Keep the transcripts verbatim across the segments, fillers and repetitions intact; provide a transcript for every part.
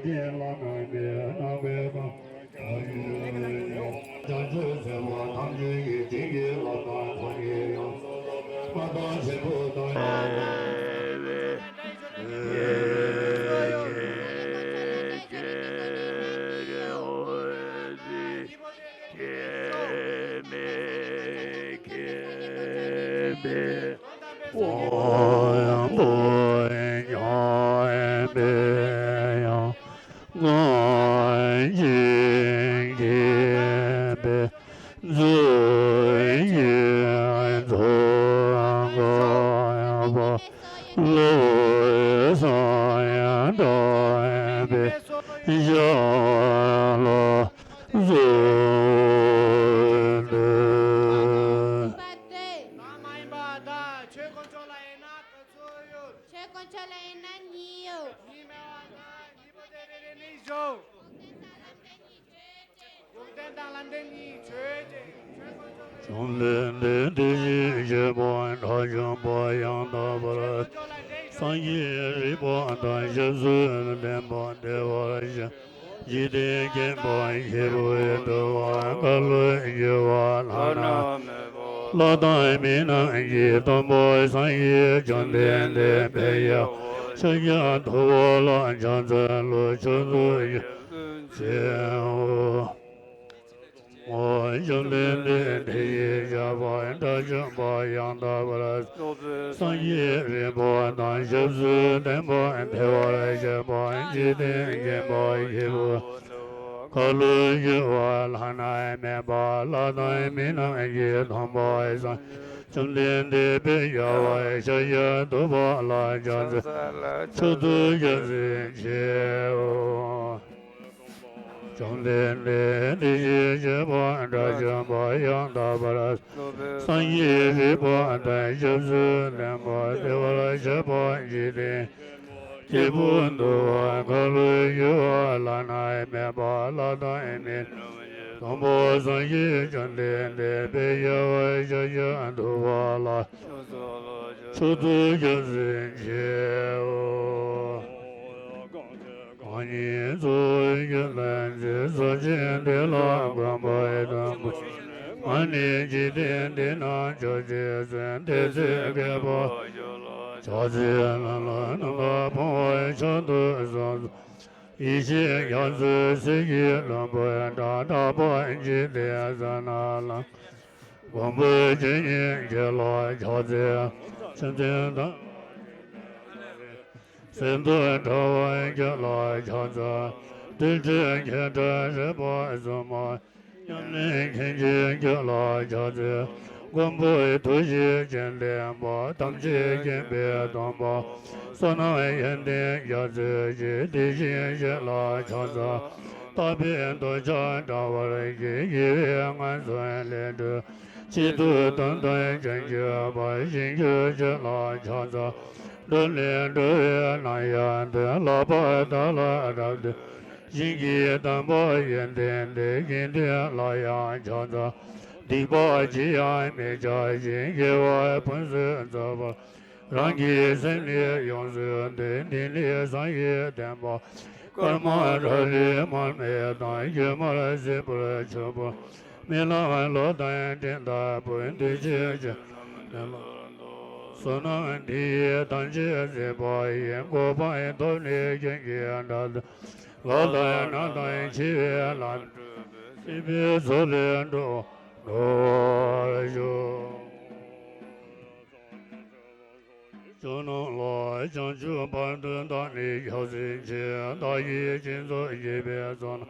ལྷ་ནང་མི་སྣང་བའི་སྐབས། བྱང་ཆུབ་སེམས་དཔའ་ཐམས་ཅད་ཀྱི་བྱིན་གྱིས་བརླབས་དང་ཐོག་མའི་ཡང་མ་དང་ཆེན་པོ་དང་། ཆོས་དཀོན་མཆོག་ལ་ཡིན་ན་ག་ཚོད་ཡོད། ཆོས་དཀོན་མཆོག་ལ་ཡིན་ན་གཉིས་ཡོད། གཉིས་མེད་པ་དང་གཉིས་པོ་དེ་རེ་རེ་ནས་ཞོག། འཇིག་རྟེན་དང་ལམ་འདས་གཉིས་ཆོས་ཅན། ཆོས་དཀོན་མཆོག་ལ་ཡིན་ན། བཅོམ་ལྡན་འདས་དེ་བཞིན་གཤེགས་པ་དགྲ་བཅོམ་པ་ཡང་དག་པར་སངས་རྒྱས་རིག་པ་དང་ཞབས་སུ་ལེན་པ་བདེ་བར་གཤེགས། འཇིག་རྟེན་མཁྱེན་པ་ཞིག་པོས་ཐུབ་པ་མཁའ་ལུ་སྒྱུར་བ་ལྷ་ནང་ལྷ་དང་མི་རྣམས་ཀྱིས་སྟོན་པ་སངས་རྒྱས་བཅོམ་ལྡན་འདས་དཔལ་རྒྱལ་བ་ཤཱཀྱ་ཐུབ་པ་ལ་ཕྱག་འཚལ་ལོ། མཆོད་དོ་ཞེས་བྱའོ། བཅོམ་ལྡན་འདས་དེ་བཞིན་གཤེགས་པ་དགྲ་བཅོམ་པ་ཡང་དག་པར་རྫོགས་པའི་སངས་རྒྱས་རིག་པ་དང་ཞབས་སུ་ལེན་པ་བདེ་བར་གཤེགས་པ་འཇིག་རྟེན་མཁྱེན་པ་ཞིག་པོས་མཁའ་ལུ་སྒྱུར་བ་ལྷ་ནང་མེད་པ་ལྷ་དང་མི་རྣམས་ཀྱིས་སྟོན་པ་སངས་རྒྱས་བཅོམ་ལྡན་འདས་དཔལ་རྒྱལ་བ་ཤཱཀྱ་ཐུབ་པ་ལ་ཕྱག་འཚལ་མཆོད་དོ་ཞེས་བྱའོ། བཅོམ་ལྡན་འདས་དེ་བཞིན་གཤེགས་པ་དགྲ་བཅོམ་པ་ཡང་དག་པར་རྫོགས་པའི་སངས་རྒྱས་རིག་པ་དང་ཞབས་སུ་ལེན་པ་བདེ་བར་གཤེགས་པ་འཇིག་རྟེན་སྐྱེས་བུ་འདུལ་བ་མཁའ་ལུ་སྒྱུར་བ་ལྷ་ནང་མེད་པ་ལྷ་དང་མི་རྣམས་སྟོན་པ་སངས་རྒྱས་བཅོམ་ལྡན་འདས་དཔལ་རྒྱལ་བ་ཤཱཀྱ་ཐུབ་པ་ལ་མཆོད་དོ་ཞེས་བྱའོ། གང་ཉིད་གཙོ་བོ་ཀུན་ལས་མཛེས་ས་ཆེན་འདི་ལ་མགོན་པོ་དམ་པ་ང་ནི་འཇིག་རྟེན་འདི་ན་མཆོག་ཅེས་གསོལ། དེ་ཚེ་མཁས་པ་ཕྱག་འཚལ་ལ་ལ་ནམ་མཁའ་ཕོངས་པ་མཆོག་ཏུ་བཟང་། ཡེ་ཤེས་རྒྱ་མཚོའི་ཟིལ་གྱིས་ལྷུན་པོའི་འགྲམ། དག་པ་འཇིག་རྟེན་ས་ན་ལམ། མགོན་པོ་ཇི་སྙེད་ཁྱེད་ལ་ཕྱག་འཚལ། ཆེ་འཛིན་དང་། གསེར་མདོག་ཕྲ་བ་ཁྱེད་ལ་ཕྱག་འཚལ། རྟེན་འབྲེལ་མཁས་དྲགས་རིག་པ་གསུམ་མ། ཉམས་ལེན་མཁན་ཆེན་ཁྱེད་ལ་ཕྱག་འཚལ། མགོན་པོའི་ཐུགས་རྗེ་ཅན་ལྡན་པ། ཐམས་ཅད་མཁྱེན་པའི་སྟོན་པ། བསོད་ནམས་ཡོན་ཏན་རྒྱ་མཚོའི་གཞི། དེ་བཞིན་གཤེགས་ལ་ཕྱག་འཚལ། དག་པའི་ཐུགས་ཕྱག་འདྲ་བར་བགྱི། དགེ་བའི་ངན་སོང་ལས་སྒྲོལ། གཅིག་ཏུ་དོན་དམ་བྱང་ཆུབ་པ། ཞིང་སྐྱོང་ཁྱེད་ལ་ཕྱག་འཚལ། འགྲོ་ལས་སྒྲོལ་བའི་རྣམ་གཡོ་སྟོན། ལྷག་པར་བདག་ལ་རབ་སྟོན། ཞིང་གི་དམ་པ་ཡོན་ཏན་ལྡན། དགེ་འདུན་ལ་ཡང་ཕྱག་འཚལ། སྡིག་པ་ཅི་ཡང་མི་བྱ་ཞིང་། དགེ་བ་ཕུན་སུམ་ཚོགས་པ། རང་གི་སེམས་ནི་ཡོངས་སུ་འདུལ། འདི་ནི་སངས་རྒྱས་བསྟན་པ། སྐར་མ་རབ་རིབ་མར་མེ་དང་། སྒྱུ་མར་གཟིགས་པར་གྱུར་པ། རྨི་ལམ་ལྷ་དང་སྤྲིན་ལྟ་བུ། འདུས་བྱས་ཆོས་རྣམས་ལ། བསོད་ནམས་འདི་ཡིས་ཐམས་ཅད་གཟིགས་པ་ཡི། གོ་འཕང་ཐོབ་ནས་སྐྱོན་གྱི་དགྲ་རྣམས། ལྷ་དང་ནགས་དང་འཆི་བའི་ལམ། སྲིད་པའི་མཚོ་ལས་འགྲོ་འགྲོ་བར་ཤོག། ཕྱོགས་རྣམས་ལ་བྱང་ཆུབ་བར་དུ་བདག་ནི་ཞབས་འཚལ་ཕྱིར། བདག་གིས་སྦྱིན་སོགས་བགྱིས་པའི་ཚོགས་རྣམས།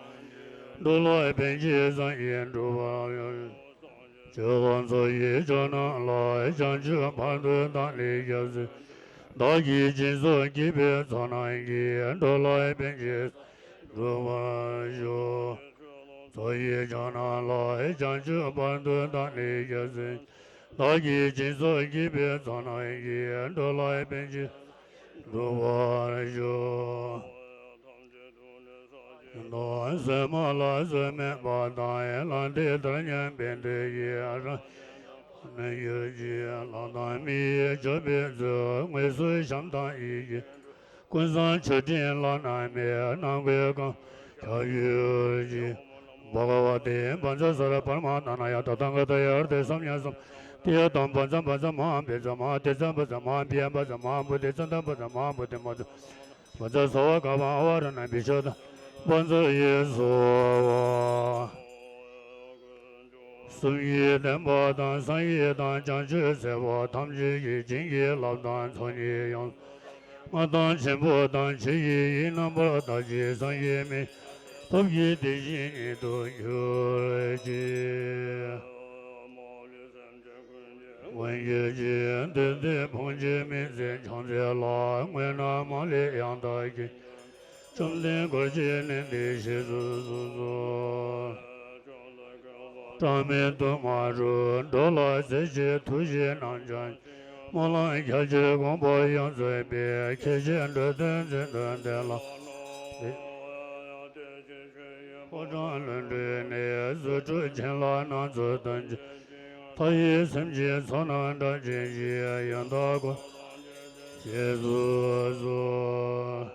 འགྲོ་ལ་ཕན་ཕྱིར་བསམས་ཤིང་བསྒྲུབ་པར་ཤོག། ཆོས་དང་ཚོགས་ཀྱི་མཆོག་རྣམས་ལ། བྱང་ཆུབ་བར་དུ་བདག་ནི་ཞབས་འཚལ། བདག་གིས་སྦྱིན་སོགས་བགྱིས་པའི་ཚོགས་རྣམས་ཀྱིས། འགྲོ་ལ་ཕན་ཕྱིར་བསྒྲུབ་པར་ཤོག། ཚོགས་ཀྱི་མཆོག་རྣམས་ལ། བྱང་ཆུབ་བར་དུ་བདག་ནི་ཞབས་འཚལ། བདག་གིས་སྦྱིན་སོགས་བགྱིས་པའི་ཚོགས་རྣམས་ཀྱིས། འགྲོ་ལ་ཕན་ཕྱིར་བསྒྲུབ་པར་ཤོག། དང་སོས་མ་ལ་སོས་མེད་པ་དང་། ལྷ་འདྲེ་དར་ཉམས་བེ་དེ་ཡི། རང་ནི་ཡོད་ཀྱི་ལྷ་དང་མི་ཡི་མཆོད་པའི་ཚོགས། དངོས་སུ་བཤམས་དང་ཡིད་ཀྱིས། ཀུན་བཟང་མཆོད་སྤྲིན་ལ་ན་མེ་ནམ་མཁའི་གང་ཁྱབ་ཡུལ་གྱི། བྷ་ག་ཝ་ཏི་པཉྩ་སཱ་ར་པར་མ་ཏ་ན་ཡ་ཏ་ཐཱ་ག་ཏ་ཡ་ཨར་ཏེ་སམ་ཡ་སམ། ཏི་ཡ་ཏམ་པཉྩ་པཉྩ་མ་བེ་ཙ་མ་ཏེ་ཙ་པ་ཙ་མ་བི་ཡ་པ་ཙ་མ་བུ་ཏེ་ཙ་ཏ་པ་ཙ་མ་བུ་ཏེ་མ་ཙ། བཛྲ་སརྦ་ཀ་པ་ཨ་ཝ་ར་ཎ་བི་ཤུདྡྷ་པཉྩ་ཡེ་སྭཱ་ཧཱ། གསུང་གི་བསྟན་པ་དང་། གསང་ཡིག་དང་། བྱང་ཆུབ་སེམས་དཔའ་ཐམས་ཅད་ཀྱི། བྱིན་གྱིས་བརླབས་དང་ཚོགས་གཉིས་ཡོངས། མངའ་ཐང་ཆེན་པོ་དང་། ཆོས་ཀྱི་དབྱིངས་རྣམ་པར་དག་ཅིང་། སངས་རྒྱས་མི་ཐོབ་ཀྱི་དེ་བཞིན་ཉིད་དུ་གྱུར་ཅིག། འོན་ཀྱང་ཅི། དེ་འདྲའི་ཕུང་བྱེད་མི་ཚེ་ཕྱུང་ཚད་ལ། དངོས་རྣམས་མ་ལུས་ཡང་དག་གི། བཅོམ་ལྡན་འཁོར་བཅས་ནི་འདི་ཞེས་སུ་གསུངས་སོ། སྐྲག་མེད་དུ་མ་རུ་འགྲོ་ལ་མཛད་ཅིང་། ཐུགས་རྗེའི་རྣམ་འབྱང་སྨོན་ལམ་རྒྱ་ཆེར་དགོངས་པ་ཡོངས་རྫོགས་པའི། ཁྱེད་ཅག་འགྲོ་དོན་མཛད་དོན་དེ་ལ། ཕོ་བྲང་ལྷུན་གྲུབ་ནས། རྫུ་འཕྲུལ་བྱིན་རླབས་སྣ་ཚོགས་སྟོན་ཅིང་། མཐའ་ཡས་སེམས་ཅན་ཚོགས་རྣམས་བཀྲ་ཤིས་ཤིང་། ཡོན་བདག་འཁོར་དང་བཅས་པ་ཞེས་སུ་གསོལ།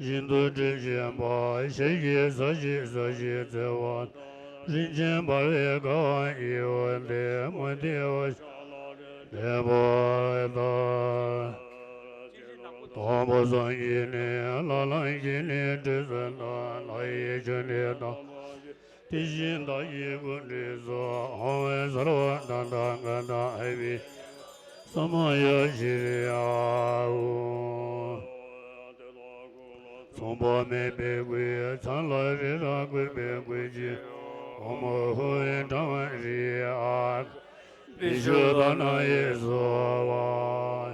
ཞིང་དུ་སྤྲུལ་བཞིན་པ། ཞལ་གྱི་ས་གཞི་ས་གཞིར་བརྩེ་བ། རིན་ཆེན་འབར་བའི་ཀ་བ་ཡི་འོད་ཟེར། མུ་ཏིག་འོད་ཞགས་ལ་འདྲེས་པ་ལྟར། དང་པོ་སངས་རྒྱས་ནས། ལྷ་ལམ་གྱི་ནི་དྲི་ཟ་དང་། ལྷ་ཡི་ཆོས་ནི་དང་པོ་ཆོས། དེ་བཞིན་བདག་གི་སྐུ་དྲིན་གསུམ། ཧཱུྃ་ཧྲཱིཿ་སརྦ་ཏ་ཐཱ་ག་ཏ་ཨ་བྷི་ས་མ་ཡ་ཤྲཱི་ཡ་ཧཱུྃ། མཚུངས་པ་མེད་པའི་སྐུ། མཚན་ལ་རི་རབ་བཀོད་པའི་སྐུ་ཅན། ཨོཾ་ཧཱུྃ་ཧྲཱིཿ་ཨཱཿ་བི་ཤུདྡྷ་ནཱ་ཡེ་སྭཱ་ཧཱ།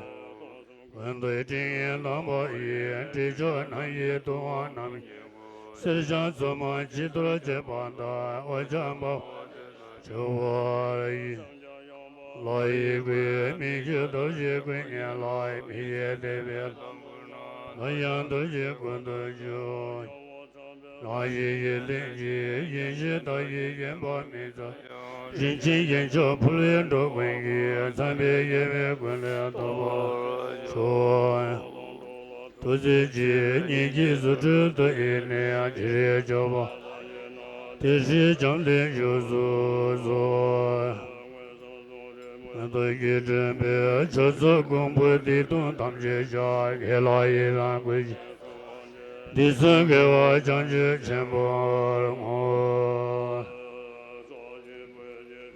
ཀུན་ཏུ་སྤྲིན་གྱིས་གཏམས་པ་ཡི། དྲི་མཆོག་རྣམ་བཞིན་དུ་བ་རྣམས་ཀྱིས། གསེར་སྦྱངས་བཙོ་མ་བྱི་དོར་བྱས་པ་ལྟར། འོད་ཆགས་འབར་བ་དེ་ཚོ་ཞུ་བ་ཡི། ལྷ་ཡི་སྐུ་མིག་བཞི་རྡོ་རྗེའི་སྐུ་བརྙེས་ལ། མིག་བཞི་ཐིག་པའི་ལྷ་སྐུ་ན། ལྷ་ཡང་རྡོ་རྗེའི་སྐུ་མདོག་ཞུ། རང་བཞིན་གྱི་ལྷན་ཅིག་ཡེ་ཤེས་མཐའ་ཡས་བཞེངས་པ་མི་ཟད། རིན་ཆེན་རྒྱན་མཆོག་ཕུལ་བས་འགྲོ་ཀུན་གྱི། འཚམས་པའི་དགྱེས་པའི་མགོན་ལས་ཐོབ་པར་ཤོག། ཐུགས་རྗེ་ཆེ། ཉིད་ཀྱི་རྫུ་འཕྲུལ་མཐའ་ཡས་ནས། ཅི་རིགས་སྤྱོད་པ་དེ་བཞིན་བྱམས་ལྡན་བཞུགས་སུ་གསོལ། མདོ་རྒྱུད་འདྲེན་པའི་ཆོས་ཚོགས་ཀུན་པོ་སྡིག་ལྟུང་ཐམས་ཅད་བཤགས། དགེ་ལེགས་ཡི་རང་བཀོད་ཅིང་། འདི་ཚེ་དགེ་བ་བྱང་ཆུབ་ཆེན་པོར་བསྔོ།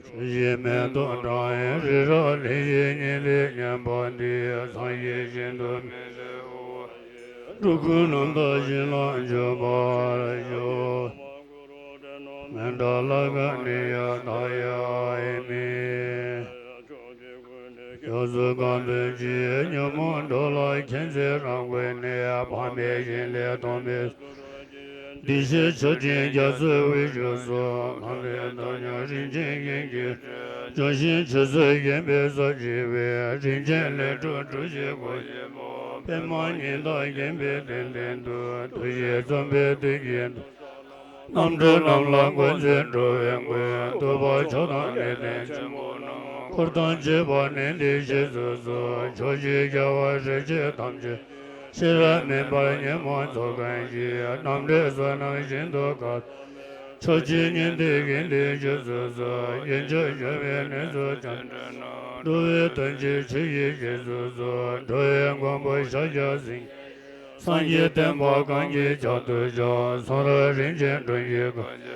ཆུ་སྐྱེས་མེ་ཏོག་བཀྲ་བའི། རི་རབ་ལྷུན་གྱིས་ཉི་ཟླས་མཉམ་པ་འདི། སངས་རྒྱས་ཞིང་དུ་མི་འགྲོ་བའི། འགྲོ་ཀུན་རྣམ་དག་ཞིང་ལ་འཇུག་པར་ཤོག། མི་འབྲལ་ཀ་ནེ་ཡ་དཱ་ཡེ་མི། སྐྱབས་སུ་གང་འདུལ་གྱི། ཉོན་མོངས་འགྲོ་ལ་མཁྱེན་བརྩེ་རབ་བསྐུལ་ནས། ཕ་མའི་ཞིང་ལས་དོན་མེད་སུ་འགྲོ་གྱུར་ཅིག། བདེ་གཤེགས་མཆོད་སྤྲིན་རྒྱ་མཚོའི་དབུས་བཞུགས་སུ། གང་དག་དོན་ཡོད་རིན་ཆེན་ཡིད་ཀྱིས་སྤྲུལ། ལྗོན་ཤིང་ཆུ་ཚོད་བརྒྱན་པའི་ས་གཞི་བས། རིན་ཆེན་ལས་གྲུབ་གྲུ་བཞི་གོ་ཆེན་པོ། པདྨ་ཉི་ཟླ་བརྒྱན་པའི་གདན་སྟེང་དུ། བདུད་བཞི་འཇོམས་པའི་བདུད་ཀྱི་མདོས། རྣམ་གྲོལ་རྣམས་ལ་འགོད་མཛད་འགྲོ་བའི་མགོན། ཐུབ་པ་མཆོག་དང་ལེགས་ལྡན་ཆེན་པོ་རྣམས། འཁོར་དང་བཅས་པ་ནི་འདི་ཞེས་སུ་གསོལ། ཕྱོགས་བཅུའི་རྒྱལ་བ་སྲས་བཅས་ཐམས་ཅད། ཤེས་རབ་མེ་འབར་ཉི་མ་མཚོ་གང་ཞིག། རྣམ་འདྲེན་བསོད་ནམས་ཤིན་ཏུ་དགའ། ཕྱོགས་བཅུའི་ཉི་ཟླའི་གིས་འདི་ཞེས་སུ་གསོལ། ཡོན་མཆོད་འབྱོར་པའི་ནུས་མཚོ་བཅས། འགྲོ་བའི་དོན་བྱེད་ཆུ་ཡིས་ཞེས་སུ་གསོལ། འགྲོ་བའི་མགོན་པོ་ཤཱཀྱ་སེང་གེ། སངས་རྒྱས་བསྟན་པ་གང་གི་ཕྱག་ཏུ་བཅགས། གསུང་རབ་རིན་ཆེན་སྒྲོམ་གཞི་གང་།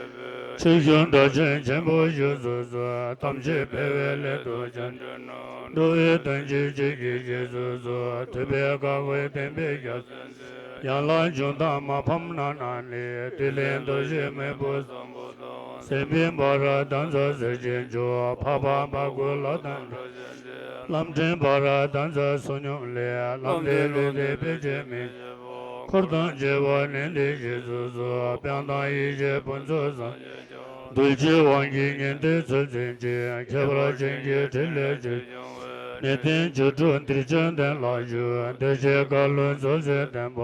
ཆོས་སྐྱོང་དགྲ་བཅོམ་ཆེན་པོ་ཞེས་སུ་གསོལ། ཐམས་ཅད་འཕེལ་བའི་སླད་དུ་སྤྱན་འདྲེན་ནོ། འགྲོ་བའི་དོན་བྱེད་ཆོས་ཀྱི་རྗེས་སུ་གསོལ། ཐུབ་པའི་བཀའ་བསྒོ་བསྟན་པའི་རྒྱལ་མཚན་རྩལ། ཡན་ལག་འབྱུང་ལྡན་མ་ཕམ་རྣམས་ནི། བདུད་ལས་འདུལ་ཞིང་མི་བུ་བཟང་པོ་དང་། སྲིད་པའི་འབའ་ར་དམ་རྫས་གཟེར་ཅན་མཆོག། འཕགས་པ་འབའ་ཀུ་ལ་དང་འགྲོ་ལམ་འདྲེན་འབའ་ར་དམ་རྫས་བསོད་སྙོམས་ལས། ལམ་འདི་ལུས་འདི་དཔེ་བྱད་མི་བྱེད་པ། འཁོར་དང་བཅས་པ་ནི་འདི་ཞེས་སུ་གསོལ། དཔལ་དང་ཡེ་ཤེས་ཕུན་ཚོགས་བསམ་གཏན་གྱི། གདུལ་བྱའི་དབང་གིས་ཉན་ཐོས་ཚུལ་འཛིན་ཅིང་། ཁྱད་པར་ཅན་གྱི་ཕྲིན་ལས་ཆེར་བྱུང་བས། གནས་བརྟན་བཅུ་དྲུག་འདིར་བྱོན་གདན་ལ་བཞུགས། གདུལ་བྱའི་བཀའ་བློན་རྫོགས་སའི་བསྟན་པ།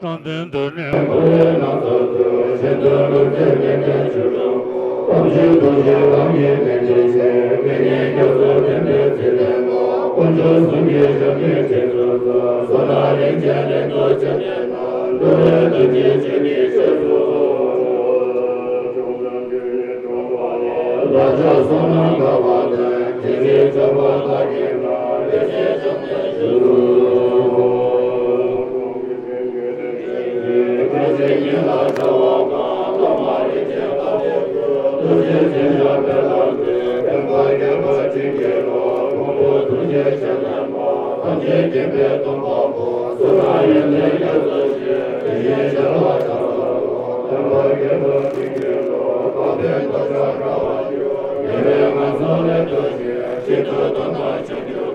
རང་དོན་དུ་ནི་འཁོར་བའི་ནང་དུ་འདུས། གཞན་དོན་བསླུ་བྲིད་ལས་འབྲས་ཆོས་དྲུག་པོ། དམ་ཆོས་ཐུགས་རྗེ་ལམ་གྱི་རྟེན་འབྲེལ་ཆེ། དེ་ཉིད་སྐྱབས་སུ་བསྟེན་པའི་ཚེ་བརྟན་པ། དཀོན་མཆོག་ གསུང་གི་ཞབས་ཀྱི་སྤྱན་རས་གཟིགས། བསོད་ནམས་རིན་ཆེན་ལེགས་བསྡུས་ཆེ་ནས་ན། འགྲོ་བའི་དོན་བྱེད་ཆོས་ཀྱི་རྗེས་སུ། བདག་ཅག་བསོད་ནམས་དགའ་བ་དང་། དེ་བཞིན་སྐྱོབ་པ་བདག་གིས་ན། བདེ་ཆེན་བཅོམ་ལྡན་རྗེས་སུ། བཀའ་དྲིན་ཉེ་ལ་བྱ་བ་གང་། བླ་མ་རིན་ཆེན་དཀར་པོའི་སྐུ། ཐུགས་རྗེ་ཆེན་ཞབས་པད་ལ་འདུད། བསྟན་པ་རྒྱས་པར་བྱིན་གྱིས་རློབས། མགོན་པོ་ཐུགས་རྗེ་ཆེན་ལས་མ། ཐམས་ཅད་མཁྱེན་པའི་སྟོན་པ་པོ། བསོད་ནམས་ཡོན་ཏན་རྒྱ་མཚོ་ཆེ། དེ་བཞིན་གཤེགས་པ་ཕྱག་འཚལ་ལོ། བསྟན་པ་རྒྱས་པར་བྱིན་གྱིས་རློབས། འཕགས་པའི་རྡོ་རྗེ་དགའ་བ་ཡུལ། ཉེ་བའི་ངན་སོང་ལས་སྒྲོལ་ཞིང་། ཞིང་དུ་སྟོན་པ་བྱང་ཆུབ།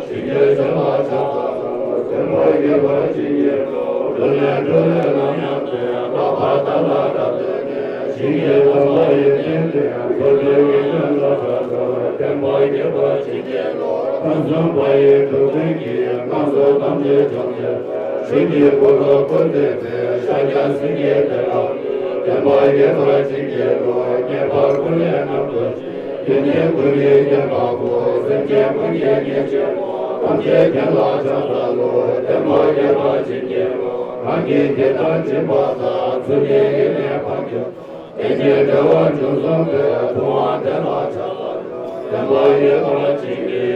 ཞིང་གི་སྤྱོད་པ་ཕྱག་འཚལ་ལོ། བསྟན་པ་རྒྱས་པར་བྱིན་གྱིས་རློབས། འགྲོ་ལས་སྒྲོལ་བའི་ལམ་ཡང་སྟོན། ལྷག་པར་བདག་ལ་སྐྱབས་སྩོལ་ནས། ཞིང་གི་དགོན་པ་ཡོན་ཏན་ལྡན། འཁོར་ལོས་ཡོན་ཏན་ལ་ཕྱག་འཚལ། བསྟན་པ་རྒྱས་པར་བྱིན་གྱིས་རློབས། ཁམས་གསུམ་པ་ཡི་འགྲོ་ཀུན་གྱི། སྐམ་སོགས་ཐམས་ཅད་བྱང་ཆུབ་པའི། ཞིང་གི་འཁོར་ལོ་བསྐོར་མཛད་པའི། ཤཱཀྱ་སེང་གེ་དེ་ལ། བསྟན་པ་རྒྱས་པར་བྱིན་གྱིས་རློབས། ངེས་པར་ཀུན་ལས་རྣམ་རྟོག་ཞི། ཡོན་ཏན་ཀུན་གྱི་རྒྱལ་པོ། སེམས་ཅན་ཀུན་གྱི་གཉེན་གཅིག་པུ། ཐམས་ཅད་མཁྱེན་ལ་ཕྱག་འཚལ་ལོ། བསྟན་པ་རྒྱས་པར་བྱིན་གྱིས་རློབས། གང་གིས་བགྱིས་དང་བགྱིད་པ་དག་ཚུལ་གྱིས་ཡིད་ལ་བགྱིད་པ། དེ་ཉིད་འབྲེལ་བ་འབྱུང་གསུམ་པའི། ཐུབ་དབང་དེ་ལ་ཕྱག་འཚལ་ལོ། བསྟན་པ་རྒྱས་པར་བྱིན་གྱིས་རློབས།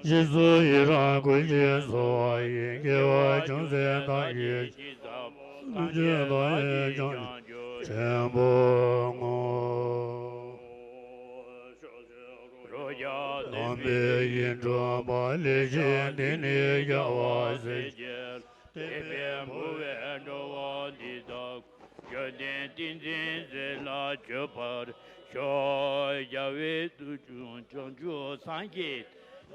རྗེས་སུ་ཡི་རང་ཀུན་གྱིས་གསོལ་བ་ཡི། དགེ་བ་ཅུང་ཟད་བདག་གིས་ཐམས་ཅད་དང་ཡི་ཆེན་པོ་བསྔོ། དམ་པའི་ཡིད་འཕྲོག་པ་ལས་བྱེད་འདི་ནི་རྒྱལ་བ་སྲས་ཀྱི་དེད་དཔོན་འབུལ་བའི་འགྲོ་བ་འདི་དག་རྒྱུད་ལྡན་ ཏིང་འཛིན་རྫས་ལ་བརྗོད་པར་ཤོག་རྒྱལ་བའི་བསྟན་བཅོས་བྱང་ཆུབ་སངས་རྒྱས།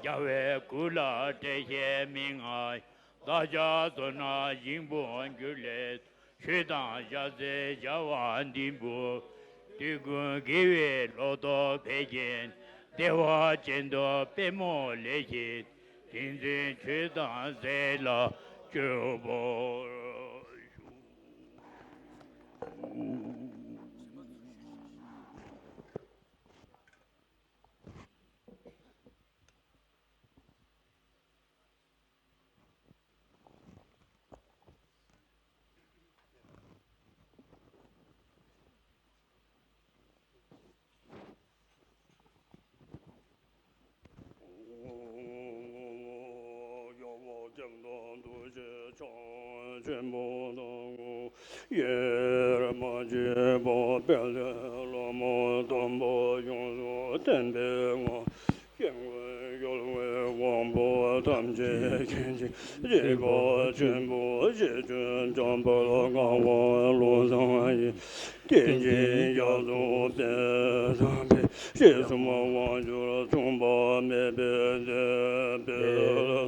རྒྱལ་བའི་སྐུ་ལ་འགྲེལ་བཤད་མན་ངག་བདག་ཅག་བསོད་ནམས་ཆེན་པོར་འགྱུར་ལས། ཆོས་དང་ཞབས་ཕྱི་བྱ་བ་འདི་འབུལ། དུས་ཀུན་དགེ་བའི་ལོ་ཏོག་འཕེལ་ཞིང་། བདེ་བ་ཅན་དུ་པདྨོ་ལེགས་བཞད། ཏིང་འཛིན་ཆོས་དང་ཟས་ལ་སྤྱོད་པར་ཤོག་ཆེན་པོ་དང་། ཡེ་མ་བརྗེད་པ་དཔལ་ལྡན་བླ་མ་དམ་པ་ཡོངས་སུ་བསྟན་པའི་ངང་། སྐྱེ་དགུའི་གཡོ་འོད་དབང་པོ་ཐམས་ཅད་མཁྱེན་ཅིང་། རིག་པ་ཆེན་པོ་ཞེས་བརྗོད་འཇམ་དཔལ་ངག་དབང་ལུང་བཟང་ཡི། བསྟན་འཛིན་རྒྱ་མཚོ་དཔལ་བཟང་པོས། ཞེས་གསུངས་པ་དབང་ཕྱུག་མཚུངས་པ་མེད་པའི་སྲས་དཔལ་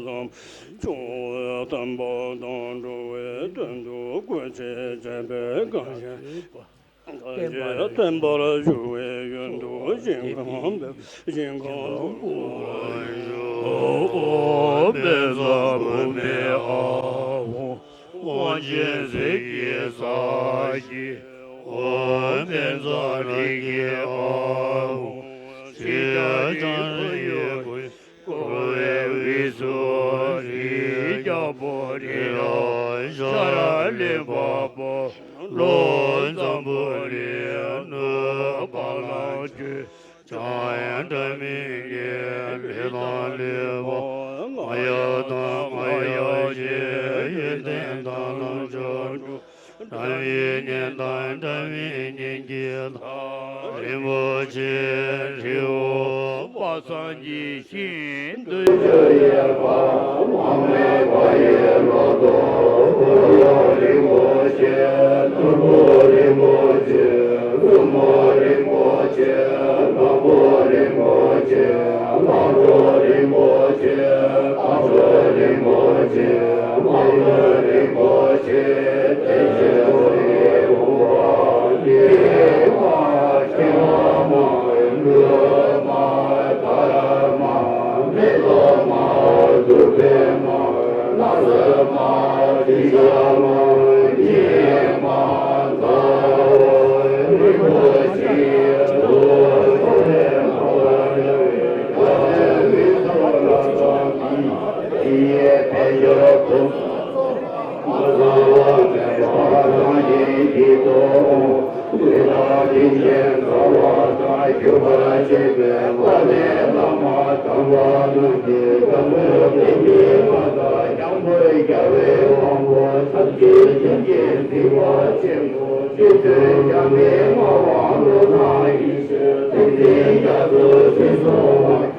བཟང་པོ། ཆུ་བོ་དམ་པ་དང་འགྲོ་བའི་དོན་དུ་སྐུ་ཚེ་ཞབས་པད་བསྐལ་བརྒྱར་བརྟན་པར་བཞུགས་པའི་ཡོན་དུ་ཞིང་ཁམས་པའི་ཞིང་ཁམས་ཀྱི་དཔལ་བཟང་པོ་མའི་ཨ་ཧོ། དབང་ཆེན་གཟིགས་ཀྱི་ས་གཞི། ཨོཾ་བཛྲ་རིག་གི་ཨ་ཧོ། ཤེས་བྱ་སྤྱན་རས་གཟིགས། འཁོར་བའི་དབུས་སུ་རིགས་བརྒྱ་པོ་རི་རབ་ཤར་ལས་འཕགས་པ། ཀླུ་འཛམ་བུ་གླིང་ནུབ་བ་ལང་སྤྱོད། འཇམ་དབྱངས་སྒྲ་མི་སྙན་ལས་དང་ལས་འཕགས། རྔ་ཡབ་དང་རྔ་ཡབ་རྗེ། ཡོན་ཏན་དང་ལམ་མཆོག་འགྲོ། སྒྲ་མི་སྙན་དང་སྒྲ་མི་སྙན་གྱི་བདག་རིན་པོ་ཆེ་རི་བོ་དཔག་བསམ་གྱི་ཤིང་དུ་གྱུར་ཡོད་པ། མ་རྨོས་པ་ཡི་ལོ་ཏོག་ལྷུན་པོ་རིན་པོ་ཆེ། ནོར་བུ་རིན་པོ་ཆེ། ལྷུན་པོ་རིན་པོ་ཆེ། ནག་པོ་རིན་པོ་ཆེ། གླང་པོ་རིན་པོ་ཆེ། ཨ་ཅོ་རིན་པོ་ཆེ། མ་ཡུམ་རིན་པོ་ཆེ། དེ་བཞིན་དུ་ཡི་བུམ་པ་ལི་མ་ཁྱི་མ་ལུས་མ་དར་མ་མེ་ཏོག་མ་གདུགས་པའི་མ་ལ་སོགས་མ་དྲི་ཟ་མ་ཉི་མ་ཟླ་བ་རིན་པོ་ཆེ་དུ་ཚོགས་ལས་མ་བར་ཡོད་པའི་བཀའ་དྲིན་ལ་བསམ་པའི་ཡིད་ཡེ་འཕེལ་འགྱུར་ཐོབ། མ་ཚང་བ་མེད་པར་རང་བཞིན་གྱིས་རྟོགས། ཀུན་བཏགས་རིན་ཆེན་དགའ་བ་དང་། གུས་པར་བྱེད་པའི་དཔལ་ལྡན་བླ་མ་དམ་པ་རྣམས་ཀྱི་དམ་པའི་བསྟན་པའི་མངའ་བདག་སྐྱབས་མགོན་རྒྱལ་བའི་དབང་པོ་ཐམས་ཅད་མཁྱེན་ཅིང་གཟིགས་པ་ཆེན་པོ་རྗེ་བཙུན་འཇམ་དཔལ་ངག་དབང་བློ་བཟང་ཡེ་ཤེས་བསྟན་འཛིན་རྒྱ་མཚོ་སྲིད་གསུམ་མ།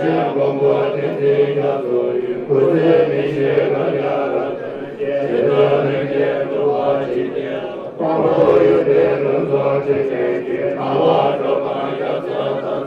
མགོན་པོ་བསྟན་འཛིན་རྒྱ་མཚོ་ཡི། སྐུ་ཚེ་མི་ཤིགས་པར་ཡར་ཐོན་ཅིག། ཞི་དུལ་ལྷུན་གྱིས་འགྲུབ་པར་བྱིན་གྱིས་རློབས། དཔའ་བོ་ཡོན་ཏན་ལྷུན་རྫོགས་ཆོས་ཅན་གྱི། སྣང་བ་སྒྲོལ་མ་རྒྱ་མཚོ་དང་མཚན།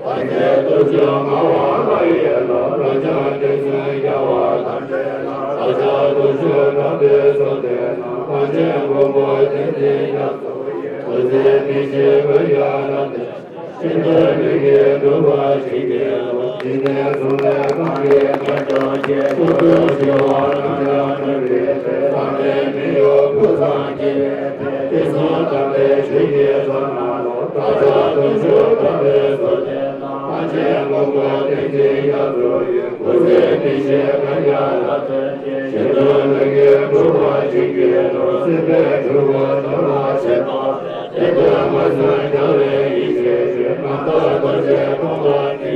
ཐམས་ཅད་ཐུགས་ཆུད་མངའ་བ་ལྷ་ཡི་བློ། རབ་འབྱམས་ཏིང་འཛིན་རྒྱལ་བ་དང་འདྲེས་ལ། རབ་འབྱམས་ཐུགས་སྤྲུལ་དམ་པའི་ཚོགས་དེ་རྣམས། ཐམས་ཅད་མགོན་པོ་བསྟན་འཛིན་རྒྱ་མཚོ་ཡི། སྐུ་ཚེ་མི་ཤིགས་པར་ཡར་ཐོན་ཅིག། ཞི་དུལ་ལྷུན་གྱིས་འགྲུབ་པར་བྱིན་གྱིས་རློབས། འཇིག་རྟེན་གསུམ་ལས་གང་གིས་མ་བྱོན་ཅིག། ཐུགས་སུ་ཞི་བ་རང་ཡང་ནོར་བུའི་ཚལ། ཟག་མེད་མི་གཡོ་ཀུན་བཟང་སྐྱེ་བའི་ཚལ། དེ་གསུམ་དམ་པའི་ཆོས་ཀྱི་མཚོ་ནང་ལྷུང་། བདག་ཅག་དུང་ཕྱུར་དམ་པའི་ཚོགས་དེ་རྣམས། ཐམས་ཅད་མགོན་པོ་བསྟན་འཛིན་རྒྱ་མཚོ་ཡི། སྐུ་ཚེ་མི་ཤིགས་པར་ཡར་ཐོན་ཅིག། ཞི་དུལ་ལྷུན་གྱིས་འགྲུབ་པར་བྱིན་གྱིས་རློབས། སྲིད་པའི་འཁྲུལ་འཁོར་སྦྱོང་བར་བྱེད་པ། དེ་དག་མ་བྱོན་རྒྱལ་བའི་ཡེ་ཤེས་ཀྱིས། རྣམ་དག་རྡོ་རྗེ་ཐོགས་ལ་ནི།